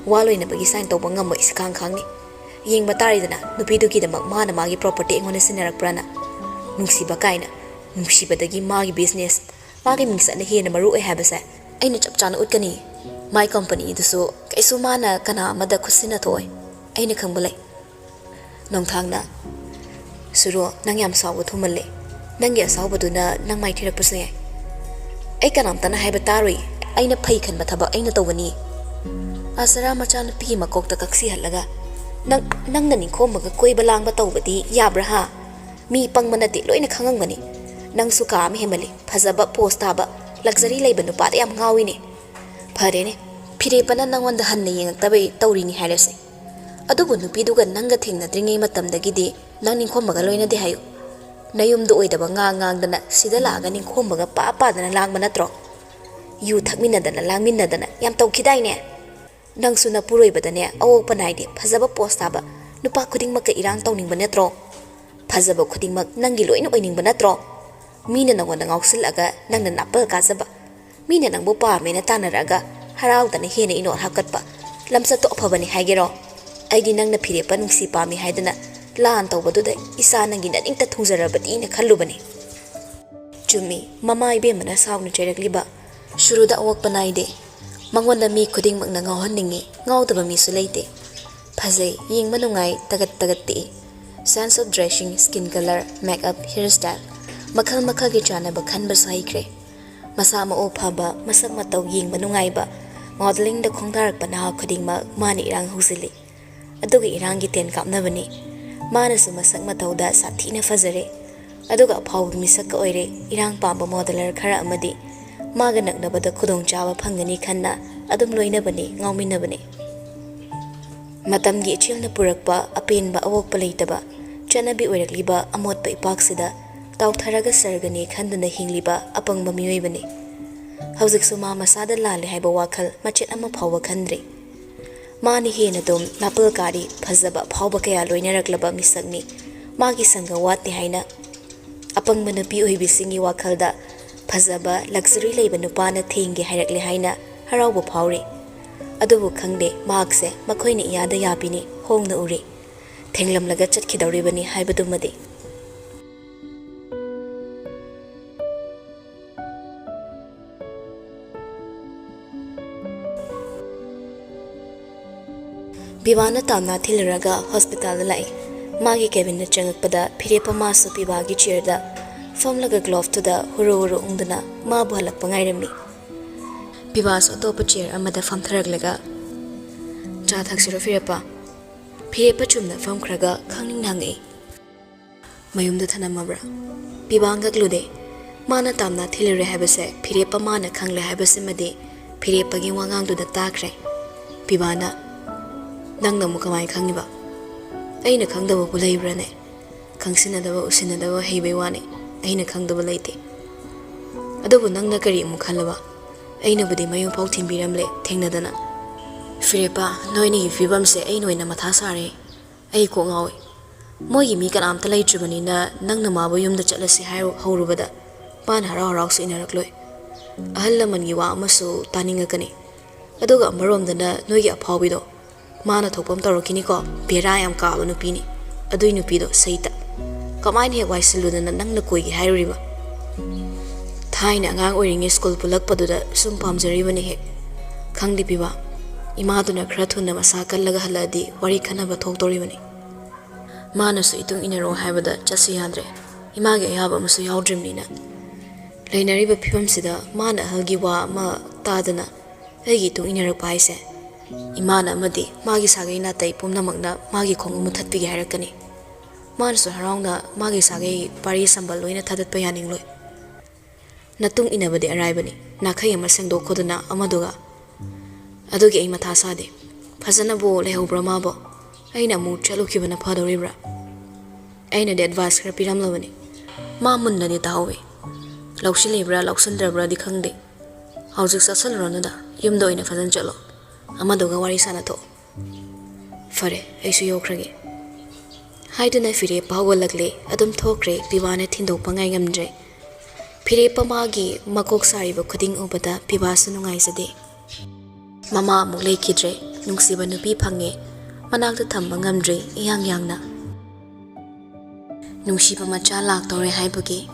ꯋꯥ ꯂꯣꯏꯅꯕꯒꯤ ꯁꯥꯏꯟ ꯇꯧꯕ ꯉꯝꯃꯣꯏ ꯁꯤꯈꯥꯡ ꯈꯥꯡꯅꯤ꯫ ꯌꯦꯡꯕ ꯇꯥꯔꯦꯗꯅ, ꯅꯨꯄꯤꯗꯨꯒꯤꯗꯃꯛ ꯃꯥꯅ ꯃꯥꯒꯤ ꯄ꯭ꯔꯣꯄꯔꯇꯤ ꯑꯩꯉꯣꯟꯗ ꯁꯤꯟꯅꯔꯛꯄ꯭ꯔꯥꯅ꯫ ꯅꯨꯡꯁꯤꯕ ꯀꯥꯏꯅ꯫ ꯅꯨꯡꯁꯤꯕꯗꯒꯤ ꯃꯥꯒꯤ ꯕꯤꯖꯤꯅꯦꯁ, ꯃꯥꯒꯤ ꯃꯤꯡꯆꯠꯅ ꯍꯦꯟꯅ ꯃꯔꯨ ꯑꯣꯏ ꯍꯥꯏꯕꯁꯦ ꯑꯩꯅ ꯆꯞ ꯆꯥꯅ ꯎꯠꯀꯅꯤ꯫ ꯃꯥꯏ ꯀꯝꯄꯅꯤꯗꯨꯁꯨ ꯀꯩꯁꯨ ꯃꯥꯅ ꯀꯅꯥ ꯑꯃꯗ ꯈꯨꯠꯁꯤꯟꯅ ꯊꯣꯛꯑꯣꯏ꯫ ꯑꯩꯅ ꯈꯪꯕ ꯂꯩ꯫ ꯅꯣꯡꯊꯥꯡꯅ, "ꯁꯨꯔꯣ, ꯅꯪ ꯌꯥꯝ ꯁꯥꯎꯕ ꯊꯨꯃꯜꯂꯦ꯫ ꯅꯪꯒꯤ ꯑꯁꯥꯎꯕꯗꯨꯅ ꯅꯪ ꯃꯥꯏꯊꯤꯔꯛꯄꯁꯨ ꯌꯥꯏ꯫ ꯑꯩ ꯀꯅꯥꯝꯇꯅ ꯍꯥꯏꯕ ꯇꯥꯔꯣꯏ꯫ ꯑꯩꯅ ꯐꯩ ꯈꯟꯕ ꯊꯕꯛ ꯑꯩꯅ ꯇꯧꯒꯅꯤ꯫" ꯑꯁꯔꯥ ꯃꯆꯥꯅꯨꯄꯤꯒꯤ ꯃꯀꯣꯛꯇ ꯀꯛꯁꯤꯍꯜꯂꯒ, "ꯅꯪ, ꯅꯪꯅ ꯅꯤꯡꯈꯣꯝꯕꯒ ꯀꯣꯏꯕ ꯂꯥꯡꯕ ꯇꯧꯕꯗꯤ ꯌꯥꯕ꯭ꯔꯥ ꯍꯥ? ꯃꯤ ꯄꯪꯕ ꯅꯠꯇꯦ, ꯂꯣꯏꯅ ꯈꯪꯉꯝꯒꯅꯤ꯫ ꯅꯪꯁꯨ ꯀꯥ ꯑꯃ ꯍꯦꯟꯃꯜꯂꯤ꯫ ꯐꯖꯕ, ꯄꯣꯁ ꯇꯥꯕ, ꯂꯛꯖꯔꯤ ꯂꯩꯕ ꯅꯨꯄꯥꯗ ꯌꯥꯝ ꯉꯥꯎꯏꯅꯦ꯫ ꯐꯔꯦꯅꯦ, ꯐꯤꯔꯦꯞꯄꯅ ꯅꯪꯉꯣꯟꯗ ꯍꯟꯅ ꯌꯦꯡꯉꯛꯇꯕꯩ ꯇꯧꯔꯤꯅꯤ ꯍꯥꯏꯔꯁꯦ꯫ ꯑꯗꯨꯕꯨ ꯅꯨꯄꯤꯗꯨꯒ ꯅꯪꯒ ꯊꯦꯡꯅꯗ꯭ꯔꯤꯉꯩ ꯃꯇꯝꯗꯒꯤꯗꯤ ꯅꯪ ꯅꯤꯡꯈꯣꯝꯕꯒ ꯂꯣꯏꯅꯗꯦ ꯍꯥꯏꯌꯨ꯫ ꯅꯌꯨꯝꯗ ꯑꯣꯏꯗꯕ ꯉꯥꯡ ꯉꯥꯡꯗꯅ ꯁꯤꯗ ꯂꯥꯛꯑꯒ ꯅꯤꯡꯈꯣꯝꯕꯒ ꯄꯥ ꯄꯥꯗꯅ ꯂꯥꯡꯕ ꯅꯠꯇ꯭ꯔꯣ? ꯌꯨ ꯊꯛꯃꯤꯟꯅꯗꯅ ꯂꯥꯡꯃꯤꯟꯅꯗꯅ ꯌꯥꯝ ꯇꯧꯈꯤꯗꯥꯏꯅꯦ? ꯅꯪꯁꯨ ꯅꯄꯨꯔꯣꯏꯕꯗꯅꯦ ꯑꯋꯣꯛꯄ ꯅꯥꯏꯗꯦ, ꯐꯖꯕ ꯄꯣꯁ ꯇꯥꯕ, ꯅꯨꯄꯥ ꯈꯨꯗꯤꯡꯃꯛꯀ ꯏꯔꯥꯡ ꯇꯧꯅꯤꯡꯕ ꯅꯠꯇ꯭ꯔꯣ? ꯐꯖꯕ ꯈꯨꯗꯤꯡꯃꯛ ꯅꯪꯒꯤ ꯂꯣꯏꯅ ꯑꯣꯏꯅꯤꯡꯕ ꯅꯠꯇ꯭ꯔꯣ? ꯃꯤꯅ ꯅꯪꯉꯣꯟꯗ ꯉꯥꯎꯁꯤꯜꯂꯛꯑꯒ ꯅꯪꯅ ꯅꯥꯄꯜ ꯀꯥꯖꯕ, ꯃꯤꯅ ꯅꯪꯕꯨ ꯄꯥꯝꯃꯦꯅ ꯇꯥꯟꯅꯔꯛꯑꯒ ꯍꯔꯥꯎꯗꯅ ꯍꯦꯟꯅ ꯏꯅꯣꯠ ꯍꯥꯞꯀꯠꯄ, ꯂꯝꯆꯠꯇꯣ ꯑꯐꯕꯅꯤ ꯍꯥꯏꯒꯦꯔꯣ? ꯑꯩꯗꯤ ꯅꯪꯅ ꯐꯤꯔꯦꯞꯄ ꯅꯨꯡꯁꯤ ꯄꯥꯝꯃꯤ ꯍꯥꯏꯗꯅ ꯂꯥꯟ ꯇꯧꯕꯗꯨꯗ ꯏꯆꯥ ꯅꯪꯒꯤ ꯅꯅꯤꯡꯇ ꯊꯨꯡꯖꯔꯕꯗꯤꯅ ꯈꯜꯂꯨꯕꯅꯤ꯫ ꯆꯨꯝꯃꯤ, ꯃꯃꯥ ꯏꯕꯦꯝꯃꯅ ꯁꯥꯎꯅ ꯆꯩꯔꯛꯂꯤꯕ꯫ ꯁꯨꯔꯨꯗ ꯑꯋꯣꯛꯄ ꯅꯥꯏꯗꯦ꯫ ꯃꯉꯣꯟꯗ ꯃꯤ ꯈꯨꯗꯤꯡꯃꯛꯅ ꯉꯥꯎꯍꯟꯅꯤꯡꯉꯤ, ꯉꯥꯎꯗꯕ ꯃꯤꯁꯨ ꯂꯩꯇꯦ꯫ ꯐꯖꯩ, ꯌꯦꯡꯕ ꯅꯨꯡꯉꯥꯏ, ꯇꯒꯠ ꯇꯒꯠ ꯇꯦꯛꯏ꯫ Sense of dressing, skin color, makeup, hairstyle, ꯃꯈꯜ ꯃꯈꯜꯒꯤ ꯆꯥꯟꯅꯕ ꯈꯟꯕꯁꯨ ꯍꯩꯈ꯭ꯔꯦ꯫ ꯃꯁꯥ ꯃꯎ ꯐꯕ, ꯃꯁꯛ ꯃꯇꯧ ꯌꯦꯡꯕ ꯅꯨꯡꯉꯥꯏꯕ, modelling ꯗ ꯈꯣꯡꯗꯥꯔꯛꯄ ꯅꯍꯥ ꯈꯨꯗꯤꯡꯃꯛ ꯃꯥꯅ ꯏꯔꯥꯡ ꯍꯧꯖꯤꯜꯂꯤ꯫ ꯑꯗꯨꯒ ꯏꯔꯥꯡꯒꯤ ꯇꯦꯟ ꯀꯥꯞꯅꯕꯅꯤ꯫ ꯃꯥꯅꯁꯨ ꯃꯁꯛ ꯃꯇꯧꯗ ꯁꯥꯊꯤꯅ ꯐꯖꯔꯦ꯫ ꯑꯗꯨꯒ ꯑꯐꯥꯎꯕ ꯃꯤꯁꯛꯀ ꯑꯣꯏꯔꯦ꯫ ꯏꯔꯥꯡ ꯄꯥꯝꯕ modeller ꯈꯔ ꯑꯃꯗꯤ ꯃꯥꯒ ꯅꯛꯅꯕꯗ ꯈꯨꯗꯣꯡꯆꯥꯕ ꯐꯪꯒꯅꯤ ꯈꯟꯅ ꯑꯗꯨꯝ ꯂꯣꯏꯅꯕꯅꯤ, ꯉꯥꯎꯃꯤꯟꯅꯕꯅꯤ꯫ ꯃꯇꯝꯒꯤ ꯏꯆꯦꯜꯅ ꯄꯨꯔꯛꯄ ꯑꯄꯦꯟꯕ ꯑꯋꯣꯛꯄ ꯂꯩꯇꯕ, ꯆꯠꯅꯕꯤ ꯑꯣꯏꯔꯛꯂꯤꯕ ꯑꯃꯣꯠꯄ ꯏꯄꯥꯛꯁꯤꯗ ꯇꯥꯎꯊꯔꯒ ꯁꯔꯒꯅꯤ ꯈꯟꯗꯨꯅ ꯍꯤꯡꯂꯤꯕ ꯑꯄꯪꯕ ꯃꯤꯑꯣꯏꯕꯅꯤ꯫ ꯍꯧꯖꯤꯛꯁꯨ ꯃꯥ ꯃꯁꯥꯗ ꯂꯥꯜꯂꯦ ꯍꯥꯏꯕ ꯋꯥꯈꯜ ꯃꯆꯦꯠ ꯑꯃ ꯐꯥꯎꯕ ꯈꯟꯗ꯭ꯔꯤ꯫ ꯃꯥꯅ ꯍꯦꯟꯅ ꯑꯗꯨꯝ ꯅꯥꯄꯜ ꯀꯥꯔꯤ, ꯐꯖꯕ, ꯑꯐꯥꯎꯕ ꯀꯌꯥ ꯂꯣꯏꯅꯔꯛꯂꯕ ꯃꯤꯁꯛꯅꯤ꯫ ꯃꯥꯒꯤ ꯁꯪꯒ ꯋꯥꯠꯇꯦ ꯍꯥꯏꯅ ꯑꯄꯪꯕ ꯅꯨꯄꯤ ꯑꯣꯏꯕꯤꯁꯤꯡꯒꯤ ꯋꯥꯈꯜꯗ ꯐꯖꯕ, luxury ꯂꯩꯕ ꯅꯨꯄꯥꯅ ꯊꯦꯡꯒꯦ ꯍꯥꯏꯔꯛꯂꯦ ꯍꯥꯏꯅ ꯍꯔꯥꯎꯕ ꯐꯥꯎꯔꯤ꯫ ꯑꯗꯨꯕꯨ ꯈꯪꯗꯦ, ꯃꯍꯥꯛꯁꯦ ꯃꯈꯣꯏꯅ ꯏꯌꯥꯗ ꯌꯥꯕꯤꯅꯤ, ꯍꯣꯡꯅ ꯎꯔꯤ꯫ ꯊꯦꯡꯂꯝꯂꯒ ꯆꯠꯈꯤꯗꯧꯔꯤꯕꯅꯤ ꯍꯥꯏꯕꯗꯨꯃꯗꯤ꯫ ꯄꯤꯕꯥꯅ ꯇꯥꯝꯅꯥ ꯊꯤꯜꯂꯨꯔꯒ ꯍꯣꯁꯄꯤꯇꯥꯜꯗ ꯂꯥꯛꯏ꯫ ꯃꯥꯒꯤ cabinꯗ ꯆꯪꯉꯛꯄꯗ ꯐꯤꯔꯦꯞ ꯑꯃꯁꯨ ꯄꯤꯕꯥꯒꯤ chairꯗ ꯐꯝꯂꯒ gloveꯇꯨꯗ ꯍꯨꯔꯨ ꯍꯨꯔꯨ ꯎꯪꯗꯨꯅ ꯃꯥꯕꯨ ꯍꯜꯂꯛꯄ ꯉꯥꯏꯔꯝꯃꯤ꯫ ꯄꯤꯕꯥꯁꯨ ꯑꯇꯣꯞꯄ chair ꯑꯃꯗ ꯐꯝꯊꯔꯛꯂꯒ, "ꯆꯥ ꯊꯛꯁꯤꯔꯣ ꯐꯤꯔꯦꯞꯄ?" ꯐꯤꯔꯦꯞꯄ ꯆꯨꯝꯅ ꯐꯝꯈ꯭ꯔꯒ ꯈꯪꯅꯤꯡꯅ ꯍꯪꯉꯛꯏ, "ꯃꯌꯨꯝꯗ ꯊꯅꯝꯃꯕ꯭ꯔꯥ?" ꯄꯤꯕꯥ ꯉꯛꯂꯨꯗꯦ꯫ ꯃꯥꯅ ꯇꯥꯝꯅꯥ ꯊꯤꯜꯂꯨꯔꯦ ꯍꯥꯏꯕꯁꯦ ꯐꯤꯔꯦꯞꯄ ꯃꯥꯅ ꯈꯪꯂꯦ ꯍꯥꯏꯕꯁꯤꯃꯗꯤ ꯐꯤꯔꯦꯞꯄꯒꯤ ꯋꯥꯉꯥꯡꯗꯨꯗ ꯇꯥꯈ꯭ꯔꯦ꯫ ꯄꯤꯕꯥꯅ, "ꯅꯪꯅ ꯑꯃꯨꯛ ꯀꯃꯥꯏꯅ ꯈꯪꯉꯤꯕ? ꯑꯩꯅ ꯈꯪꯗꯕꯕꯨ ꯂꯩꯕ꯭ꯔꯥꯅꯦ? ꯈꯪꯁꯤꯟꯅꯗꯕ, ꯎꯁꯤꯟꯅꯗꯕ ꯍꯩꯕꯩ ꯋꯥꯅꯤ꯫ ꯑꯩꯅ ꯈꯪꯗꯕ ꯂꯩꯇꯦ꯫ ꯑꯗꯨꯕꯨ ꯅꯪꯅ ꯀꯔꯤ ꯑꯃꯨꯛ ꯈꯜꯂꯕ? ꯑꯩꯅꯕꯨꯗꯤ ꯃꯌꯨꯝ ꯐꯥꯎ ꯊꯤꯟꯕꯤꯔꯝꯂꯦ ꯊꯦꯡꯅꯗꯅ꯫ ꯐꯤꯔꯦꯞꯄ, ꯅꯣꯏꯅꯤꯒꯤ ꯐꯤꯕꯝꯁꯦ ꯑꯩꯅ ꯑꯣꯏꯅ ꯃꯊꯥ ꯁꯥꯔꯦ꯫ ꯑꯩ ꯀꯣꯛ ꯉꯥꯎꯏ꯫ ꯃꯣꯏꯒꯤ ꯃꯤ ꯀꯅꯥꯝꯇ ꯂꯩꯇ꯭ꯔꯤꯕꯅꯤꯅ ꯅꯪꯅ ꯃꯥꯕꯨ ꯌꯨꯝꯗ ꯆꯠꯂꯁꯤ ꯍꯥꯏꯔꯨ-, ꯍꯧꯔꯨꯕꯗ ꯃꯥꯅ ꯍꯔꯥꯎ ꯍꯔꯥꯎꯁꯨ ꯏꯟꯅꯔꯛꯂꯣꯏ꯫ ꯑꯍꯜ ꯂꯃꯟꯒꯤ ꯋꯥ ꯑꯃꯁꯨ ꯇꯥꯅꯤꯡꯉꯛꯀꯅꯤ꯫ ꯑꯗꯨꯒ ꯑꯃꯔꯣꯝꯗꯅ ꯅꯣꯏꯒꯤ ꯑꯐꯥꯎꯕꯤꯗꯣ ꯃꯥꯅ ꯊꯣꯛꯄ ꯑꯃ ꯇꯧꯔꯛꯈꯤꯅꯤꯀꯣ꯫ ꯕꯦꯔꯥ ꯌꯥꯝ ꯀꯥꯕ ꯅꯨꯄꯤꯅꯤ ꯑꯗꯨꯏ ꯅꯨꯄꯤꯗꯣ, ꯁꯩꯇ꯫ ꯀꯃꯥꯏꯅ ꯍꯦꯛ ꯋꯥꯏꯁꯤꯜꯂꯨꯗꯅ ꯅꯪꯅ ꯀꯣꯏꯒꯦ ꯍꯥꯏꯔꯨꯔꯤꯕ? ꯊꯥꯏꯅ ꯑꯉꯥꯡ ꯑꯣꯏꯔꯤꯉꯩ ꯁ꯭ꯀꯨꯜ ꯄꯨꯜꯂꯛꯄꯗꯨꯗ ꯁꯨꯝ ꯄꯥꯝꯖꯔꯤꯕꯅꯤ ꯍꯦꯛ꯫ ꯈꯪꯗꯦ ꯄꯤꯕꯥ, ꯏꯃꯥꯗꯨꯅ ꯈꯔ ꯊꯨꯅ ꯃꯁꯥ ꯀꯜꯂꯒ ꯍꯜꯂꯛꯑꯗꯤ ꯋꯥꯔꯤ ꯈꯟꯅꯕ ꯊꯣꯛꯇꯧꯔꯤꯕꯅꯤ꯫ ꯃꯥꯅꯁꯨ ꯏꯇꯨꯡ ꯏꯟꯅꯔꯛꯑꯣ ꯍꯥꯏꯕꯗ ꯆꯠꯁꯤ ꯌꯥꯗ꯭ꯔꯦ, ꯏꯃꯥꯒꯤ ꯑꯌꯥꯕ ꯑꯃꯁꯨ ꯌꯥꯎꯗ꯭ꯔꯤꯕꯅꯤꯅ꯫ ꯂꯩꯅꯔꯤꯕ ꯐꯤꯕꯝꯁꯤꯗ ꯃꯥꯅ ꯑꯍꯜꯒꯤ ꯋꯥ ꯑꯃ ꯇꯥꯗꯅ ꯑꯩꯒꯤ ꯏꯇꯨꯡ ꯏꯟꯅꯔꯛꯄ ꯍꯥꯏꯁꯦ, ꯏꯃꯥꯅ ꯑꯃꯗꯤ ꯃꯥꯒꯤ ꯁꯥꯒꯩ ꯅꯥꯇꯩ ꯄꯨꯝꯅꯃꯛꯅ ꯃꯥꯒꯤ ꯈꯣꯡꯎꯞ ꯃꯨꯊꯠꯄꯤꯒꯦ ꯍꯥꯏꯔꯛꯀꯅꯤ꯫ ꯃꯥꯅꯁꯨ ꯍꯔꯥꯎꯅ ꯃꯥꯒꯤ ꯁꯥꯒꯩ ꯄꯥꯔꯤ ꯁꯝꯕꯜ ꯂꯣꯏꯅ ꯊꯥꯗꯠꯄ ꯌꯥꯅꯤꯡꯂꯣꯏ꯫ ꯅꯇꯨꯡ ꯏꯟꯅꯕꯗꯤ ꯑꯔꯥꯏꯕꯅꯤ, ꯅꯥꯈꯩ ꯑꯃ ꯁꯦꯡꯗꯣꯛꯈꯣꯗꯅ ꯑꯃꯗꯨꯒ꯫ ꯑꯗꯨꯒꯤ ꯑꯩ ꯃꯊꯥ ꯁꯥꯗꯦ꯫ ꯐꯖꯅꯕꯨ ꯂꯩꯍꯧꯕ꯭ꯔꯥ ꯃꯥꯕꯣ? ꯑꯩꯅ ꯑꯃꯨꯛ ꯆꯠꯂꯨꯈꯤꯕꯅ ꯐꯗꯧꯔꯤꯕ꯭ꯔꯥ?" ꯑꯩꯅꯗꯤ advice ꯈꯔ ꯄꯤꯔꯝꯂꯕꯅꯤ꯫ ꯃꯥ ꯃꯨꯟꯅꯗꯤ ꯇꯥꯍꯧꯋꯤ꯫ ꯂꯧꯁꯤꯜꯂꯤꯕ꯭ꯔꯥ ꯂꯧꯁꯤꯟꯗ꯭ꯔꯕ꯭ꯔꯥꯗꯤ ꯈꯪꯗꯦ꯫ "ꯍꯧꯖꯤꯛ ꯆꯠꯁꯤꯜꯂꯨꯔꯅꯨꯗ, ꯌꯨꯝꯗ ꯑꯣꯏꯅ ꯐꯖꯅ ꯆꯠꯂꯣ꯫ ꯑꯃꯗꯨꯒ ꯋꯥꯔꯤ ꯁꯥꯟꯅꯊꯣꯛꯑꯣ꯫" "ꯐꯔꯦ, ꯑꯩꯁꯨ ꯌꯧꯈ꯭ꯔꯒꯦ꯫" ꯍꯥꯏꯗꯨꯅ ꯐꯤꯔꯦꯞꯄ ꯍꯧꯒꯠꯂꯛꯂꯦ꯫ ꯑꯗꯨꯝ ꯊꯣꯛꯈ꯭ꯔꯦ꯫ ꯄꯤꯕꯥꯅ ꯊꯤꯟꯗꯣꯛꯄ ꯉꯥꯏ ꯉꯝꯗ꯭ꯔꯦ꯫ ꯐꯤꯔꯦꯞꯄ ꯃꯥꯒꯤ ꯃꯀꯣꯛ ꯁꯥꯔꯤꯕ ꯈꯨꯗꯤꯡ ꯎꯕꯗ ꯄꯤꯕꯥꯁꯨ ꯅꯨꯡꯉꯥꯏꯖꯗꯦ꯫ ꯃꯃꯥ ꯑꯃꯨꯛ ꯂꯩꯈꯤꯗ꯭ꯔꯦ, ꯅꯨꯡꯁꯤꯕ ꯅꯨꯄꯤ ꯐꯪꯉꯦ, ꯃꯅꯥꯛꯇ ꯊꯝꯕ ꯉꯝꯗ꯭ꯔꯦ ꯏꯌꯥꯡ ꯌꯥꯡꯅ꯫ ꯅꯨꯡꯁꯤꯕ ꯃꯆꯥ ꯂꯥꯛꯇꯧꯔꯦ ꯍꯥꯏꯕꯒꯤ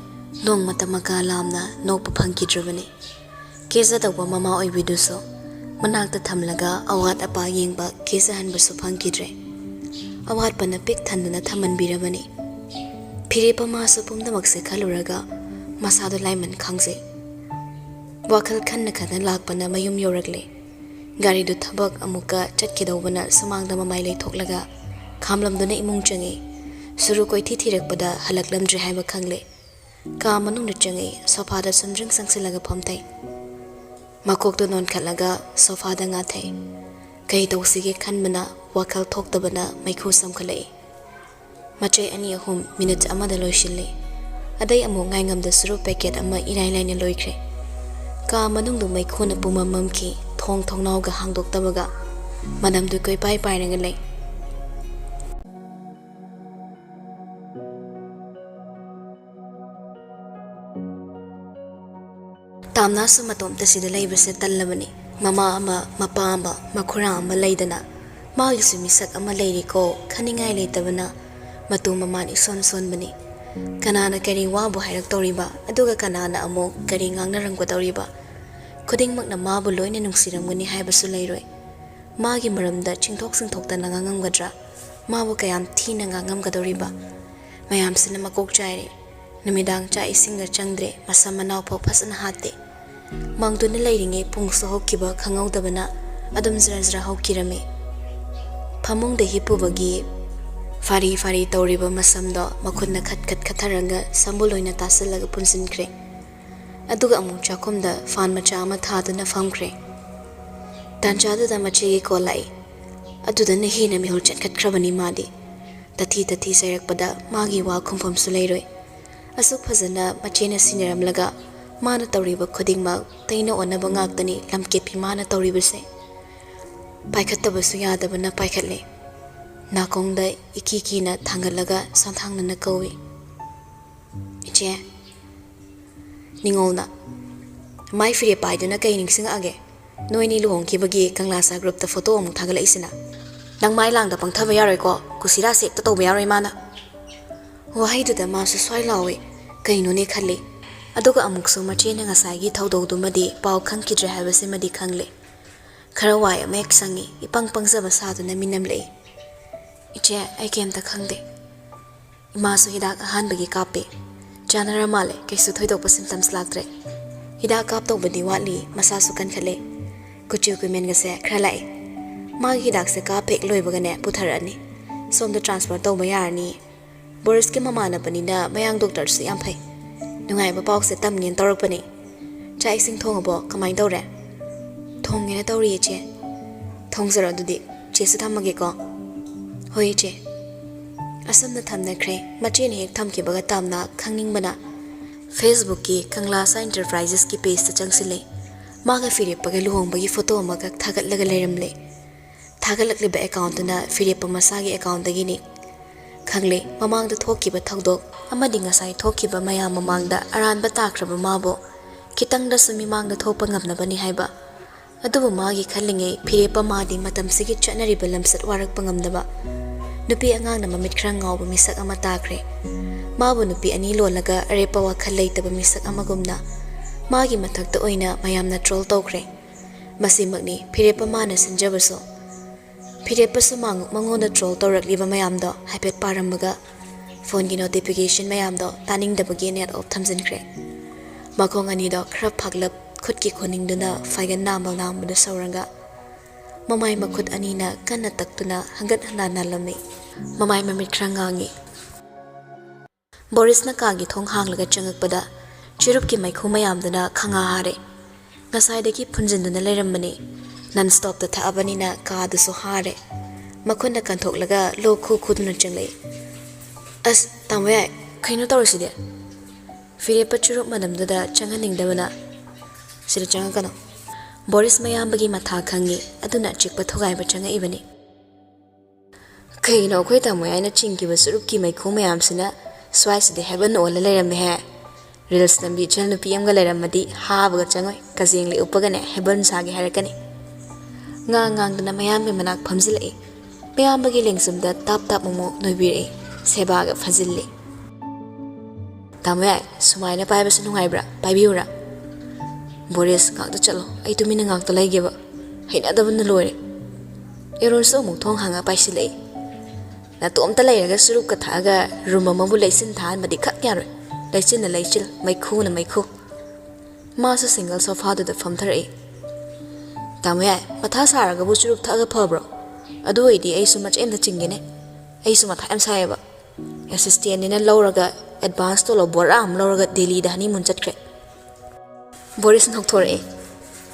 ꯅꯣꯡꯃꯇ ꯃꯀꯥ ꯂꯥꯝꯅ ꯅꯣꯛꯄ ꯐꯪꯈꯤꯗ꯭ꯔꯕꯅꯤ꯫ ꯀꯦꯖꯗꯧꯕ ꯃꯃꯥ ꯑꯣꯏꯕꯤꯗꯨꯁꯨ ꯃꯅꯥꯛꯇ ꯊꯝꯂꯒ ꯑꯋꯥꯠ ꯑꯄꯥ ꯌꯦꯡꯕ ꯀꯦꯖꯍꯟꯕꯁꯨ ꯐꯪꯈꯤꯗ꯭ꯔꯦ꯫ ꯑꯋꯥꯠꯄꯅ ꯄꯤꯛ ꯊꯟꯗꯨꯅ ꯊꯝꯍꯟꯕꯤꯔꯕꯅꯤ꯫ ꯐꯤꯔꯦꯞꯄ ꯃꯥꯁꯨ ꯄꯨꯝꯅꯃꯛꯁꯦ ꯈꯜꯂꯨꯔꯒ ꯃꯁꯥꯗꯣ ꯂꯥꯏꯃꯟ ꯈꯪꯖꯩ꯫ ꯋꯥꯈꯜ ꯈꯟꯅ ꯈꯟꯅ ꯂꯥꯛꯄꯅ ꯃꯌꯨꯝ ꯌꯧꯔꯛꯂꯦ꯫ ꯒꯥꯔꯤꯗꯨ ꯊꯕꯛ ꯑꯃꯨꯛꯀ ꯆꯠꯈꯤꯗꯧꯕꯅ ꯁꯨꯃꯥꯡꯗ ꯃꯃꯥꯏ ꯂꯩꯊꯣꯛꯂꯒ ꯈꯥꯝꯂꯝꯗꯨꯅ ꯏꯃꯨꯡ ꯆꯪꯉꯤ꯫ ꯁꯨꯔꯨ ꯀꯣꯏꯊꯤ ꯊꯤꯔꯛꯄꯗ ꯍꯜꯂꯛꯂꯝꯗ꯭ꯔꯦ ꯍꯥꯏꯕ ꯈꯪꯂꯦ꯫ ꯀꯥ ꯃꯅꯨꯡꯗ ꯆꯪꯉꯤ, ꯁꯣꯐꯥꯗ ꯁꯨꯝꯗ꯭ꯔꯤꯡ ꯆꯪꯁꯤꯜꯂꯒ ꯐꯝꯊꯩ꯫ ꯃꯀꯣꯛꯇꯨ ꯅꯣꯟꯈꯠꯂꯒ ꯁꯣꯐꯥꯗ ꯉꯥꯊꯩ꯫ ꯀꯩ ꯇꯧꯁꯤꯒꯦ ꯈꯟꯕꯅ ꯋꯥꯈꯜ ꯊꯣꯛꯇꯕꯅ ꯃꯩꯈꯨ ꯁꯝꯈꯠꯂꯛꯏ꯫ ꯃꯆꯩ ꯑꯅꯤ ꯑꯍꯨꯝ ꯃꯤꯅꯤꯠ ꯑꯃꯗ ꯂꯣꯏꯁꯤꯜꯂꯤ꯫ ꯑꯗꯩ ꯑꯃꯨꯛ ꯉꯥꯏꯉꯝꯗ ꯁꯨꯔꯨ ꯄꯦꯀꯦꯠ ꯑꯃ ꯏꯔꯥꯏ ꯂꯥꯏꯅ ꯂꯣꯏꯈ꯭ꯔꯦ꯫ ꯀꯥ ꯃꯅꯨꯡꯗꯨ ꯃꯩꯈꯨꯅ ꯄꯨꯝꯃꯝ ꯃꯝꯈꯤ, ꯊꯣꯡ ꯊꯣꯡꯅꯥꯎꯒ ꯍꯥꯡꯗꯣꯛꯇꯕꯒ ꯃꯅꯝꯗꯨ ꯀꯣꯏꯄꯥꯏ ꯄꯥꯏꯔꯒ ꯂꯩ꯫ ꯇꯥꯝꯅꯥꯁꯨ ꯃꯇꯣꯝꯇ ꯁꯤꯗ ꯂꯩꯕꯁꯦ ꯇꯜꯂꯕꯅꯤ꯫ ꯃꯃꯥ ꯑꯃ, ꯃꯄꯥ ꯑꯃ, ꯃꯈꯨꯔꯥ ꯑꯃ ꯂꯩꯗꯅ ꯃꯥꯒꯤꯁꯨ ꯃꯤꯁꯛ ꯑꯃ ꯂꯩꯔꯤꯀꯣ ꯈꯟꯅꯤꯡꯉꯥꯏ ꯂꯩꯇꯕꯅ ꯃꯇꯨ ꯃꯃꯥꯟ ꯏꯁꯣꯟ ꯁꯣꯟꯕꯅꯤ꯫ ꯀꯅꯥꯅ ꯀꯔꯤ ꯋꯥꯕꯨ ꯍꯥꯏꯔꯛꯇꯧꯔꯤꯕ, ꯑꯗꯨꯒ ꯀꯅꯥꯅ ꯑꯃꯨꯛ ꯀꯔꯤ ꯉꯥꯡꯅꯔꯝꯒꯗꯧꯔꯤꯕ? ꯈꯨꯗꯤꯡꯃꯛꯅ ꯃꯥꯕꯨ ꯂꯣꯏꯅ ꯅꯨꯡꯁꯤꯔꯝꯒꯅꯤ ꯍꯥꯏꯕꯁꯨ ꯂꯩꯔꯣꯏ꯫ ꯃꯥꯒꯤ ꯃꯔꯝꯗ ꯆꯤꯡꯊꯣꯛ ꯆꯤꯡꯊꯣꯛꯇꯅ ꯉꯥꯡꯉꯝꯒꯗ꯭ꯔꯥ? ꯃꯥꯕꯨ ꯀꯌꯥꯝ ꯊꯤꯅ ꯉꯥꯡꯉꯝꯒꯗꯧꯔꯤꯕ? ꯃꯌꯥꯝꯁꯤꯅ ꯃꯀꯣꯛ ꯆꯥꯏꯔꯦ꯫ ꯅꯨꯃꯤꯗꯥꯡ ꯆꯥꯛ ꯏꯁꯤꯡꯒ ꯆꯪꯗ꯭ꯔꯦ, ꯃꯁꯝ ꯃꯅꯥꯎ ꯐꯥꯎ ꯐꯖꯅ ꯍꯥꯠꯇꯦ꯫ ꯃꯪꯗꯨꯅ ꯂꯩꯔꯤꯉꯩ ꯄꯨꯡꯁꯨ ꯍꯧꯈꯤꯕ ꯈꯪꯍꯧꯗꯕꯅ ꯑꯗꯨꯝ ꯖꯔ ꯖꯔ ꯍꯧꯈꯤꯔꯝꯃꯤ꯫ ꯐꯃꯨꯡꯗ ꯍꯤꯞꯄꯨꯕꯒꯤ ꯐꯥꯔꯤ ꯐꯥꯔꯤ ꯇꯧꯔꯤꯕ ꯃꯁꯝꯗꯣ ꯃꯈꯨꯠꯅ ꯈꯠ ꯈꯠ ꯈꯠꯊꯔꯒ ꯁꯝꯕꯨꯜ ꯑꯣꯏꯅ ꯇꯥꯁꯤꯜꯂꯒ ꯄꯨꯟꯁꯤꯟꯈ꯭ꯔꯦ꯫ ꯑꯗꯨꯒ ꯑꯃꯨꯛ ꯆꯥꯛꯈꯨꯝꯗ ꯐꯥꯟ ꯃꯆꯥ ꯑꯃ ꯊꯥꯗꯨꯅ ꯐꯝꯈ꯭ꯔꯦ꯫ ꯇꯥꯟꯖꯥꯗꯨꯗ ꯃꯆꯦꯒꯤ ꯀꯣꯜ ꯂꯥꯛꯏ꯫ ꯑꯗꯨꯗꯅ ꯍꯦꯟꯅ ꯃꯤꯍꯨꯜ ꯆꯦꯟꯈꯠꯈ꯭ꯔꯕꯅꯤ ꯃꯥꯗꯤ꯫ ꯇꯥꯊꯤ ꯇꯥꯊꯤ ꯆꯩꯔꯛꯄꯗ ꯃꯥꯒꯤ ꯋꯥ ꯈꯨꯝꯐꯝꯁꯨ ꯂꯩꯔꯣꯏ꯫ ꯑꯁꯨꯛ ꯐꯖꯅ ꯃꯆꯦꯅ ꯁꯤꯟꯅꯔꯝꯂꯒ ꯃꯥꯅ ꯇꯧꯔꯤꯕ ꯈꯨꯗꯤꯡꯃꯛ ꯇꯩꯅ ꯑꯣꯟꯅꯕ ꯉꯥꯛꯇꯅꯤ ꯂꯝꯀꯦꯠꯄꯤ ꯃꯥꯅ ꯇꯧꯔꯤꯕꯁꯦ꯫ ꯄꯥꯏꯈꯠꯇꯕꯁꯨ ꯌꯥꯗꯕꯅ ꯄꯥꯏꯈꯠꯂꯦ꯫ ꯅꯥꯀꯣꯡꯗ ꯏꯀꯤ ꯀꯤꯅ ꯊꯥꯡꯒꯠꯂꯒ ꯁꯣꯟꯊꯥꯡꯅꯅ ꯀꯧꯏ, "ꯏꯆꯦ!" ꯅꯤꯉꯣꯜꯅ, "ꯃꯥꯏ ꯐꯤꯔꯦꯞ ꯄꯥꯏꯗꯨꯅ ꯀꯩ ꯅꯤꯡꯁꯤꯡꯉꯛꯑꯒꯦ? ꯅꯣꯏꯅꯤ ꯂꯨꯍꯣꯡꯈꯤꯕꯒꯤ ꯀꯪꯂꯥꯁꯥ ꯒ꯭ꯔꯨꯞꯇ ꯐꯣꯇꯣ ꯑꯃꯨꯛ ꯊꯥꯒꯠꯂꯛꯏꯁꯤꯅ?" "ꯅꯪ ꯃꯥꯏ ꯂꯥꯡꯗ ꯄꯪꯊꯕ ꯌꯥꯔꯣꯏꯀꯣ, ꯀꯨꯁꯤꯔꯥꯁꯦ ꯍꯦꯛꯇ ꯇꯧꯕ ꯌꯥꯔꯣꯏ ꯃꯥꯅ꯫" ꯋꯥꯍꯩꯗꯨꯗ ꯃꯥꯁꯨ ꯁ꯭ꯋꯥꯏ ꯂꯥꯎꯋꯦ꯫ ꯀꯩꯅꯣꯅꯦ ꯈꯜꯂꯤ꯫ ꯑꯗꯨꯒ ꯑꯃꯨꯛꯁꯨ ꯃꯆꯦꯅ ꯉꯁꯥꯏꯒꯤ ꯊꯧꯗꯧꯗꯨꯃꯗꯤ ꯄꯥꯎ ꯈꯪꯈꯤꯗ꯭ꯔꯦ ꯍꯥꯏꯕꯁꯤꯃꯗꯤ ꯈꯪꯂꯦ꯫ ꯈꯔ ꯋꯥꯏ ꯑꯃ ꯍꯦꯛ ꯁꯪꯉꯤ, ꯏꯄꯪ ꯄꯪꯖꯕ ꯁꯥꯗꯨꯅ ꯃꯤꯅꯝꯂꯛꯏ꯫ "ꯏꯆꯦ, ꯑꯩ ꯀꯩꯝꯇ ꯈꯪꯗꯦ꯫ ꯏꯃꯥꯁꯨ ꯍꯤꯗꯥꯛ ꯑꯍꯥꯟꯕꯒꯤ ꯀꯥꯞꯄꯦ꯫ ꯆꯥꯟꯅꯔ ꯃꯥꯜꯂꯦ, ꯀꯩꯁꯨ ꯊꯣꯏꯗꯣꯛꯄ ꯁꯤꯝꯇꯝꯁ ꯂꯥꯛꯇ꯭ꯔꯦ꯫ ꯍꯤꯗꯥꯛ ꯀꯥꯞꯇꯧꯕꯗꯤ ꯋꯥꯠꯂꯤ, ꯃꯁꯥꯁꯨ ꯀꯟꯈꯠꯂꯦ꯫ ꯀꯨꯆꯨ ꯀꯨꯃꯦꯟꯒꯁꯦ ꯈꯔ ꯂꯥꯛꯑꯦ꯫ ꯃꯥꯒꯤ ꯍꯤꯗꯥꯛꯁꯦ ꯀꯥꯞꯄ ꯍꯦꯛ ꯂꯣꯏꯕꯒꯅꯦ ꯄꯨꯊꯔꯛꯑꯅꯤ꯫ ꯁꯣꯝꯗ ꯇ꯭ꯔꯥꯟꯁꯐꯔ ꯇꯧꯕ ꯌꯥꯔꯅꯤ꯫ ꯕꯣꯔꯤꯁꯀꯤ ꯃꯃꯥꯟꯅꯕꯅꯤꯅ ꯃꯌꯥꯡ ꯗꯣꯛꯇꯔꯁꯨ ꯌꯥꯝ ꯐꯩ꯫ ꯅꯨꯡꯉꯥꯏꯕ ꯄꯥꯎꯁꯦ ꯇꯝꯒꯦꯅ ꯇꯧꯔꯛꯄꯅꯦ꯫ ꯆꯥꯛ ꯏꯁꯤꯡ ꯊꯣꯡꯉꯕꯣ? ꯀꯃꯥꯏꯅ ꯇꯧꯔꯦ?" "ꯊꯣꯡꯒꯦꯅ ꯇꯧꯔꯤꯌꯦ, ꯏꯆꯦ꯫" "ꯊꯣꯡꯖꯔꯣ ꯑꯗꯨꯗꯤ꯫ ꯆꯦꯁꯨ ꯊꯝꯃꯒꯦꯀꯣ꯫" "ꯍꯣꯏ, ꯏꯆꯦ꯫" ꯑꯁꯨꯝꯅ ꯊꯝꯅꯈ꯭ꯔꯦ꯫ ꯃꯆꯦꯅ ꯍꯦꯛ ꯊꯝꯈꯤꯕꯒ ꯇꯝꯅ ꯈꯪꯅꯤꯡꯕꯅ ꯐꯦꯁꯕꯨꯛꯀꯤ ꯀꯪꯂꯥꯁꯥ ꯏꯟꯇꯔꯄ꯭ꯔꯥꯏꯖꯦꯁꯀꯤ ꯄꯦꯖꯇ ꯆꯪꯁꯤꯜꯂꯦ꯫ ꯃꯥꯒ ꯐꯤꯔꯦꯞꯄꯒ ꯂꯨꯍꯣꯡꯕꯒꯤ ꯐꯣꯇꯣ ꯑꯃꯈꯛ ꯊꯥꯒꯠꯂꯒ ꯂꯩꯔꯝꯂꯦ꯫ ꯊꯥꯒꯠꯂꯛꯂꯤꯕ ꯑꯦꯀꯥꯎꯟꯠꯇꯨꯅ ꯐꯤꯔꯦꯞꯄ ꯃꯁꯥꯒꯤ ꯑꯦꯀꯥꯎꯟꯠꯇꯒꯤꯅꯤ꯫ ꯈꯪꯂꯦ, ꯃꯃꯥꯡꯗ ꯊꯣꯛꯈꯤꯕ ꯊꯧꯗꯣꯛ ꯑꯃꯗꯤ ꯉꯁꯥꯏ ꯊꯣꯛꯈꯤꯕ ꯃꯌꯥꯝ ꯃꯃꯥꯡꯗ ꯑꯔꯥꯟꯕ ꯇꯥꯈ꯭ꯔꯕ ꯃꯥꯕꯨ ꯈꯤꯇꯪꯗꯁꯨ ꯃꯤꯃꯥꯡꯗ ꯊꯣꯛꯄ ꯉꯝꯅꯕꯅꯤ ꯍꯥꯏꯕ꯫ ꯑꯗꯨꯕꯨ ꯃꯥꯒꯤ ꯈꯜꯂꯤꯉꯩ ꯐꯤꯔꯦꯞꯄ ꯃꯥꯗꯤ ꯃꯇꯝꯁꯤꯒꯤ ꯆꯠꯅꯔꯤꯕ ꯂꯝꯆꯠ ꯋꯥꯔꯛꯄ ꯉꯝꯗꯕ ꯅꯨꯄꯤ ꯑꯉꯥꯡꯅ ꯃꯃꯤꯠ ꯈꯔ ꯉꯥꯎꯕ ꯃꯤꯁꯛ ꯑꯃ ꯇꯥꯈ꯭ꯔꯦ꯫ ꯃꯥꯕꯨ ꯅꯨꯄꯤ ꯑꯅꯤ ꯂꯣꯜꯂꯒ ꯑꯔꯦꯞꯄ ꯋꯥꯈꯜ ꯂꯩꯇꯕ ꯃꯤꯁꯛ ꯑꯃꯒꯨꯝꯅ ꯃꯥꯒꯤ ꯃꯊꯛꯇ ꯑꯣꯏꯅ ꯃꯌꯥꯝꯅ ꯇ꯭ꯔꯣꯜ ꯇꯧꯈ꯭ꯔꯦ꯫ ꯃꯁꯤꯃꯛꯅꯤ ꯐꯤꯔꯦꯞꯄ ꯃꯥꯅ ꯁꯤꯟꯖꯕꯁꯨ꯫ ꯐꯤꯔꯦꯞꯄꯁꯨ ꯃꯥꯡ-, ꯃꯉꯣꯟꯗ ꯇ꯭ꯔꯣꯜ ꯇꯧꯔꯛꯂꯤꯕ ꯃꯌꯥꯝꯗꯣ ꯍꯥꯏꯐꯦꯠ ꯄꯥꯔꯝꯃꯒ ꯐꯣꯟꯒꯤ ꯅꯣꯇꯤꯐꯤꯀꯦꯁꯟ ꯃꯌꯥꯝꯗꯣ ꯇꯥꯅꯤꯡꯗꯕꯒꯤ ꯅꯦꯠ ꯑꯣꯐ ꯊꯝꯖꯤꯟꯈ꯭ꯔꯦ꯫ ꯃꯈꯣꯡ ꯑꯅꯤꯗꯣ ꯈꯔ ꯐꯥꯛꯂꯞ ꯈꯨꯠꯀꯤ ꯈꯨꯅꯤꯡꯗꯨꯅ ꯐꯥꯏꯒꯟ ꯅꯥꯝꯕ ꯅꯥꯝꯕꯗ ꯁꯧꯔꯒ ꯃꯃꯥꯏ ꯃꯈꯨꯠ ꯑꯅꯤꯅ ꯀꯟꯅ ꯇꯛꯇꯨꯅ ꯍꯟꯒꯠ ꯍꯟꯗꯥ ꯅꯥꯜꯂꯝꯃꯤ꯫ ꯃꯃꯥꯏ ꯃꯃꯤꯠ ꯈꯔ ꯉꯥꯡꯉꯤ꯫ ꯕꯣꯔꯤꯁꯅ ꯀꯥꯒꯤ ꯊꯣꯡ ꯍꯥꯡꯂꯒ ꯆꯪꯉꯛꯄꯗ ꯆꯨꯔꯨꯞꯀꯤ ꯃꯩꯈꯨ ꯃꯌꯥꯝꯗꯨꯅ ꯈꯪꯍꯥ ꯍꯥꯔꯦ꯫ ꯉꯁꯥꯏꯗꯒꯤ ꯐꯨꯟꯖꯤꯟꯗꯨꯅ ꯂꯩꯔꯝꯕꯅꯤ꯫ ꯅꯟ ꯁ꯭ꯇꯣꯞꯇ ꯊꯛꯑꯕꯅꯤꯅ ꯀꯥꯗꯨꯁꯨ ꯍꯥꯔꯦ꯫ ꯃꯈꯨꯠꯅ ꯀꯟꯊꯣꯛꯂꯒ ꯂꯣꯛ ꯈꯨ ꯈꯨꯗꯨꯅ ꯆꯪꯂꯛꯏ꯫ "ꯑꯁ, ꯇꯥꯃꯣ ꯌꯥꯏ, ꯀꯩꯅꯣ ꯇꯧꯔꯤꯁꯤꯗꯤ?" ꯐꯤꯔꯦꯞꯄ ꯆꯨꯔꯨꯞ ꯃꯅꯝꯗꯨꯗ ꯆꯪꯍꯟꯅꯤꯡꯗꯕꯅ, "ꯁꯤꯗ ꯆꯪꯉꯛꯀꯅꯨ꯫" ꯕꯣꯔꯤꯁ ꯃꯌꯥꯝꯕꯒꯤ ꯃꯊꯥ ꯈꯪꯉꯤ, ꯑꯗꯨꯅ ꯑꯆꯤꯛꯄ ꯊꯨꯒꯥꯏꯕ ꯆꯪꯉꯛꯏꯕꯅꯤ꯫ "ꯀꯩꯅꯣ ꯑꯩꯈꯣꯏ ꯇꯥꯃꯣ ꯌꯥꯏꯅ ꯆꯤꯡꯈꯤꯕ ꯆꯨꯔꯨꯞꯀꯤ ꯃꯩꯈꯨ ꯃꯌꯥꯝꯁꯤꯅ ꯁ꯭ꯋꯥꯏꯁꯤꯗ ꯍꯦꯕꯟ ꯑꯣꯜꯂ ꯂꯩꯔꯝꯃꯦꯍꯦ꯫ ꯔꯤꯜꯁ ꯅꯝꯕꯤ ꯏꯆꯜ ꯅꯨꯄꯤ ꯑꯃꯒ ꯂꯩꯔꯝꯃꯗꯤ ꯍꯥꯕꯒ ꯆꯪꯉꯣꯏ, ꯀꯖꯦꯡ ꯂꯩ ꯎꯞꯄꯒꯅꯦ ꯍꯦꯕꯟ ꯁꯥꯒꯦ ꯍꯥꯏꯔꯛꯀꯅꯤ꯫ ꯉꯥꯡ ꯉꯥꯡꯗꯅ ꯃꯌꯥꯝꯕꯒꯤ ꯃꯅꯥꯛ ꯐꯝꯖꯤꯜꯂꯛꯏ꯫ ꯃꯌꯥꯝꯕꯒꯤ ꯂꯦꯡꯖꯨꯝꯗ ꯇꯥꯞ ꯇꯥꯞ ꯑꯃꯨꯛ ꯅꯣꯏꯕꯤꯔꯛꯏ꯫ ꯁꯦꯕꯥꯒ ꯐꯖꯤꯜꯂꯤ꯫ "ꯇꯥꯃꯣ ꯌꯥꯏ, ꯁꯨꯃꯥꯏꯅ ꯄꯥꯏꯕꯁꯦ ꯅꯨꯡꯉꯥꯏꯕ꯭ꯔꯥ? ꯄꯥꯏꯕꯤꯌꯨꯔꯥ?" "ꯕꯣꯔꯤꯁ, ꯉꯥꯛꯇ ꯆꯠꯂꯣ, ꯑꯩ ꯇꯨꯃꯤꯟꯅ ꯉꯥꯛꯇ ꯂꯩꯒꯦꯕ꯫ ꯍꯩꯅꯗꯕꯅ ꯂꯣꯏꯔꯦ꯫" ꯑꯦꯔꯣꯟꯁꯨ ꯑꯃꯨꯛ ꯊꯣꯡ ꯍꯥꯡꯉ ꯄꯥꯏꯁꯤꯜꯂꯛꯏ꯫ "ꯅꯇꯣꯝꯇ ꯂꯩꯔꯒ ꯆꯨꯔꯨꯞꯀ ꯊꯛꯑꯒ ꯔꯨꯝ ꯑꯃꯕꯨ ꯂꯩꯆꯤꯟ ꯊꯥꯍꯟꯕꯗꯤ ꯈꯛ ꯌꯥꯔꯣꯏ꯫ ꯂꯩꯆꯤꯟꯅ ꯂꯩꯆꯤꯜ, ꯃꯩꯈꯨꯅ ꯃꯩꯈꯨ꯫" ꯃꯥꯁꯨ ꯁꯤꯡꯒꯜ ꯁꯣꯐꯥꯗꯨꯗ ꯐꯝꯊꯔꯛꯏ꯫ "ꯇꯥꯃꯣ ꯌꯥꯏ, ꯃꯊꯥ ꯁꯥꯔꯒꯕꯨ ꯆꯨꯔꯨꯞ ꯊꯛꯑꯒ ꯐꯕ꯭ꯔꯣ? ꯑꯗꯨ ꯑꯣꯏꯗꯤ ꯑꯩꯁꯨ ꯃꯆꯦꯠ ꯑꯃꯗ ꯆꯤꯡꯒꯦꯅꯦ꯫ ꯑꯩꯁꯨ ꯃꯊꯥ ꯌꯥꯝ ꯁꯥꯏꯌꯦꯕ꯫ ꯑꯦꯁꯤꯁꯇꯦꯟꯅꯤꯅ ꯂꯧꯔꯒ ꯑꯦꯗꯚꯥꯟꯁ ꯇꯣꯂꯣꯞ ꯕꯣꯔꯥ ꯑꯃ ꯂꯧꯔꯒ ꯗꯦꯜꯂꯤꯗ ꯍꯅꯤꯃꯨꯟ ꯆꯠꯈ꯭ꯔꯦ꯫" ꯕꯣꯔꯤꯁ ꯅꯣꯛꯊꯣꯔꯛꯏ꯫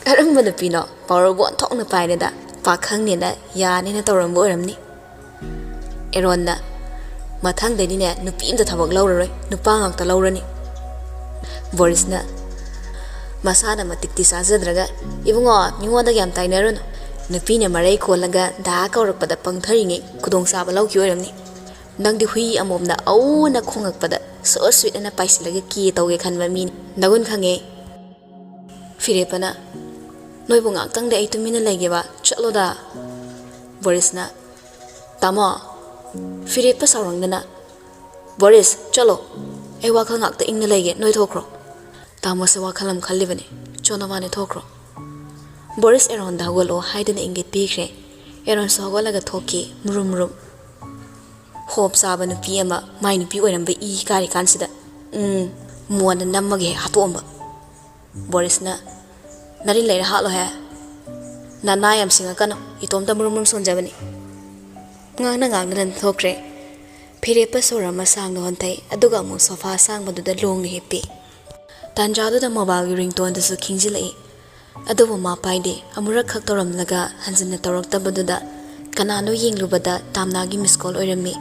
"ꯀꯔꯝꯕ ꯅꯨꯄꯤꯅꯣ? ꯄꯥꯋꯔ ꯕꯣꯟ ꯊꯣꯛꯅ ꯄꯥꯏꯔꯦꯗ꯫ ꯄꯥꯈꯪꯅꯦꯅ ꯌꯥꯅꯦꯅ ꯇꯧꯔꯝꯕ ꯑꯣꯏꯔꯝꯅꯤ꯫" ꯑꯦꯔꯣꯟꯅ, "ꯃꯊꯪꯗꯩꯗꯤꯅꯦ ꯅꯨꯄꯤ ꯑꯝꯇ ꯊꯕꯛ ꯂꯧꯔꯔꯣꯏ, ꯅꯨꯄꯥ ꯉꯥꯛꯇ ꯂꯧꯔꯅꯤ꯫" ꯕꯣꯔꯤꯁꯅ, ꯃꯁꯥꯅ ꯃꯇꯤꯛꯇꯤ ꯆꯥꯖꯗ꯭ꯔꯒ, "ꯏꯕꯨꯡꯉꯣ, ꯃꯤꯉꯣꯟꯗꯒ ꯌꯥꯝ ꯇꯥꯏꯅꯔꯨꯅꯨ꯫ ꯅꯨꯄꯤꯅ ꯃꯔꯩ ꯈꯣꯜꯂꯒ ꯗꯥ ꯀꯧꯔꯛꯄꯗ ꯄꯪꯊꯔꯤꯉꯩ ꯈꯨꯗꯣꯡꯆꯥꯕ ꯂꯧꯈꯤ ꯑꯣꯏꯔꯝꯅꯤ꯫ ꯅꯪꯗꯤ ꯍꯨꯏ ꯑꯃꯣꯝꯅ ꯑꯧꯅ ꯈꯣꯡꯉꯛꯄꯗ so sweet ꯑꯅ ꯄꯥꯏꯁꯤꯜꯂꯒ ꯀꯦ ꯇꯧꯒꯦ ꯈꯟꯕ ꯃꯤꯅꯤ꯫ ꯅꯒꯨꯟ ꯈꯪꯉꯦ꯫" ꯐꯤꯔꯦꯞꯄꯅ, "ꯅꯣꯏꯕꯨ ꯉꯥꯛꯇꯪꯗꯤ ꯑꯩ ꯇꯨꯃꯤꯟꯅ ꯂꯩꯒꯦꯕ, ꯆꯠꯂꯣꯗ꯫" ꯕꯣꯔꯤꯁꯅ, "ꯇꯥꯃꯣ꯫" ꯐꯤꯔꯦꯞꯄ ꯁꯥꯎꯔꯪꯗꯅ, "ꯕꯣꯔꯤꯁ, ꯆꯠꯂꯣ꯫ ꯑꯩ ꯋꯥꯈꯜ ꯉꯥꯛꯇ ꯏꯪꯅ ꯂꯩꯒꯦ, ꯅꯣꯏ ꯊꯣꯛꯈ꯭ꯔꯣ꯫" "ꯇꯥꯃꯣꯁꯦ ꯋꯥꯈꯜ ꯑꯃ ꯈꯜꯂꯤꯕꯅꯤ, ꯆꯣ ꯅꯕꯥꯅꯤ ꯊꯣꯛꯈ꯭ꯔꯣ꯫" ꯕꯣꯔꯤꯁ ꯑꯦꯔꯣꯟꯗ ꯍꯧꯒꯠꯂꯣ ꯍꯥꯏꯗꯨꯅ ꯏꯪꯒꯤꯠ ꯄꯤꯈ꯭ꯔꯦ꯫ ꯑꯦꯔꯣꯟꯁꯨ ꯍꯧꯒꯠꯂꯒ ꯊꯣꯛꯈꯤ, ꯃꯨꯔꯨꯝ ꯃꯨꯔꯨꯝ꯫ ꯍꯣꯞ ꯆꯥꯕ ꯅꯨꯄꯤ ꯑꯃ ꯃꯥꯏ ꯅꯨꯄꯤ ꯑꯣꯏꯔꯝꯕ ꯏ ꯀꯥꯔꯤꯀꯥꯟꯁꯤꯗ, ꯎꯝ, ꯃꯣꯟꯗ ꯅꯝꯃꯒ ꯍꯦꯛ ꯍꯥꯠꯇꯣꯛꯑꯝꯕ꯫ ꯕꯣꯔꯤꯁꯅ, "ꯅꯔꯤꯟ ꯂꯩꯔ ꯍꯥꯠꯂꯣꯍꯦ꯫ ꯅꯅꯥ ꯌꯥꯝ ꯁꯤꯡꯉꯛꯀꯅꯨ, ꯏꯇꯣꯝꯇ ꯃꯨꯔꯨꯝ ꯃꯨꯔꯨꯝ ꯁꯣꯟꯖꯕꯅꯤ꯫" ꯉꯥꯡꯅ ꯉꯥꯡꯅꯗꯅ ꯊꯣꯛꯈ꯭ꯔꯦ꯫ ꯐꯤꯔꯦꯞꯄ ꯁꯣꯔ ꯑꯃ ꯁꯥꯡꯅ ꯍꯣꯟꯊꯩ, ꯑꯗꯨꯒ ꯑꯃꯨꯛ ꯁꯣꯐꯥ ꯑꯁꯥꯡꯕꯗꯨꯗ ꯂꯣꯡꯅ ꯍꯤꯞꯄꯤ꯫ ꯇꯥꯟꯖꯥꯗꯨꯗ ꯃꯣꯕꯥꯏꯜꯒꯤ ꯔꯤꯡꯇꯣꯟꯗꯨꯁꯨ ꯈꯤꯡꯖꯤꯜꯂꯛꯏ꯫ ꯑꯗꯨꯕꯨ ꯃꯥ ꯄꯥꯏꯗꯦ꯫ ꯑꯃꯨꯔꯛꯈꯛ ꯇꯧꯔꯝꯂꯒ ꯍꯟꯖꯤꯟꯅ ꯇꯧꯔꯛꯇꯕꯗꯨꯗ ꯀꯅꯥꯅꯣ ꯌꯦꯡꯂꯨꯕꯗ ꯇꯥꯝꯅꯥꯒꯤ ꯃꯤꯁ ꯀꯣꯜ ꯑꯣꯏꯔꯝꯃꯤ꯫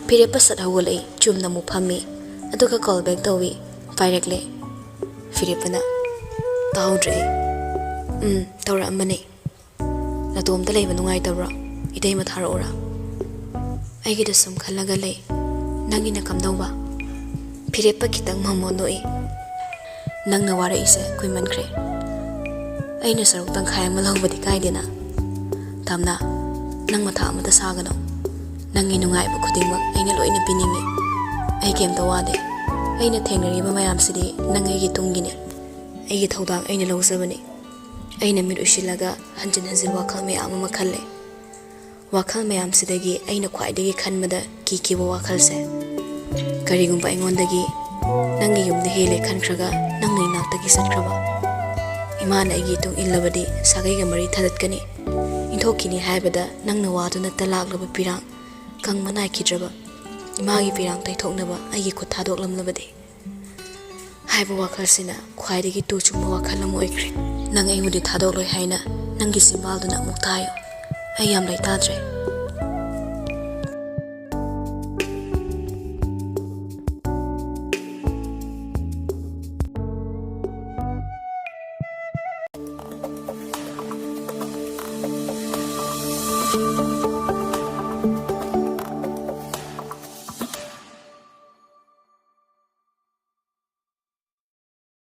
ꯐꯤꯔꯦꯞꯄ ꯁꯠ ꯍꯧꯒꯠꯂꯛꯏ꯫ ꯆꯨꯝꯅ ꯑꯃꯨꯛ ꯐꯝꯃꯤ꯫ ꯑꯗꯨꯒ ꯀꯣꯜ ꯕꯦꯛ ꯇꯧꯏ꯫ ꯄꯥꯏꯔꯛꯂꯦ꯫ ꯐꯤꯔꯦꯞꯄꯅ, "ꯇꯥꯍꯧꯗ꯭ꯔꯦ ꯑꯩ꯫" "ꯎꯝ, ꯇꯧꯔꯛꯑꯝꯕꯅꯦ꯫" "ꯅꯇꯣꯝꯇ ꯂꯩꯕ ꯅꯨꯡꯉꯥꯏꯇꯕ꯭ꯔꯣ? ꯏꯇꯩꯃ ꯊꯥꯔꯛꯎꯔꯥ?" "ꯑꯩꯒꯤꯗ ꯁꯨꯝ ꯈꯜꯂꯒ ꯂꯩ꯫ ꯅꯪꯒꯤꯅ ꯀꯝꯗꯧꯕ?" ꯐꯤꯔꯦꯞꯄ ꯈꯤꯇꯪ ꯃꯣꯃꯣꯟ ꯅꯣꯛꯏ꯫ ꯅꯪꯅ ꯋꯥꯔꯛꯏꯁꯦ ꯀꯨꯏꯃꯟꯈ꯭ꯔꯦ꯫ ꯑꯩꯅ ꯁꯔꯨꯛ ꯇꯪꯈꯥꯏ ꯑꯃ ꯂꯧꯕꯗꯤ ꯀꯥꯏꯗꯦꯅ? ꯇꯥꯝꯅꯥ, ꯅꯪ ꯃꯊꯥ ꯑꯃꯇ ꯁꯥꯒꯅꯨ꯫ ꯅꯪꯒꯤ ꯅꯨꯡꯉꯥꯏꯕ ꯈꯨꯗꯤꯡꯃꯛ ꯑꯩꯅ ꯂꯣꯏꯅ ꯄꯤꯅꯤꯡꯉꯤ꯫ ꯑꯩ ꯀꯩꯝꯇ ꯋꯥꯗꯦ꯫ ꯑꯩꯅ ꯊꯦꯡꯅꯔꯤꯕ ꯃꯌꯥꯝꯁꯤꯗꯤ ꯅꯪ ꯑꯩꯒꯤ ꯇꯨꯡꯒꯤꯅꯤ꯫ ꯑꯩꯒꯤ ꯊꯧꯗꯥꯡ ꯑꯩꯅ ꯂꯧꯖꯕꯅꯤ꯫ ꯑꯩꯅ ꯃꯤꯠ ꯎꯏꯁꯤꯜꯂꯒ ꯍꯟꯖꯤꯟ ꯍꯟꯖꯤꯟ ꯋꯥꯈꯜ ꯃꯌꯥꯝ ꯑꯃ ꯈꯜꯂꯦ꯫ ꯋꯥꯈꯜ ꯃꯌꯥꯝꯁꯤꯗꯒꯤ ꯑꯩꯅ ꯈ꯭ꯋꯥꯏꯗꯒꯤ ꯈꯟꯕꯗ ꯀꯤꯈꯤꯕ ꯋꯥꯈꯜꯁꯦ, ꯀꯔꯤꯒꯨꯝꯕ ꯑꯩꯉꯣꯟꯗꯒꯤ ꯅꯪꯒꯤ ꯌꯨꯝꯗ ꯍꯦꯜꯂꯦ ꯈꯟꯈ꯭ꯔꯒ ꯅꯪꯅ ꯏꯅꯥꯛꯇꯒꯤ ꯆꯠꯈ꯭ꯔꯕ꯫ ꯏꯃꯥꯅ ꯑꯩꯒꯤ ꯏꯇꯨꯡ ꯏꯜꯂꯕꯗꯤ ꯁꯥꯒꯩꯒ ꯃꯔꯤ ꯊꯗꯠꯀꯅꯤ꯫ ꯏꯟꯊꯣꯛꯈꯤꯅꯤ ꯍꯥꯏꯕꯗ ꯅꯪꯅ ꯋꯥꯗꯨꯅ ꯇꯂꯥꯛꯂꯕ ꯄꯤꯔꯥꯡ ꯀꯪꯕ ꯅꯥꯏꯈꯤꯗ꯭ꯔꯕ꯫ ꯏꯃꯥꯒꯤ ꯄꯤꯔꯥꯡ ꯇꯩꯊꯣꯛꯅꯕ ꯑꯩꯒꯤ ꯈꯨꯠ ꯊꯥꯗꯣꯛꯂꯝꯂꯕꯗꯤ ꯍꯥꯏꯕ ꯋꯥꯈꯜꯁꯤꯅ ꯈ꯭ꯋꯥꯏꯗꯒꯤ ꯇꯨ ꯆꯨꯡꯕ ꯋꯥꯈꯜ ꯑꯃ ꯑꯣꯏꯈ꯭ꯔꯦ꯫ ꯅꯪ ꯑꯩꯕꯨꯗꯤ ꯊꯥꯗꯣꯛꯂꯣꯏ ꯍꯥꯏꯅ ꯅꯪꯒꯤ ꯆꯤꯝꯕꯥꯜꯗꯨꯅ ꯑꯃꯨꯛ ꯇꯥꯏꯌꯨ꯫ ꯑꯩ ꯌꯥꯝ ꯂꯩꯇꯥꯗ꯭ꯔꯦ꯫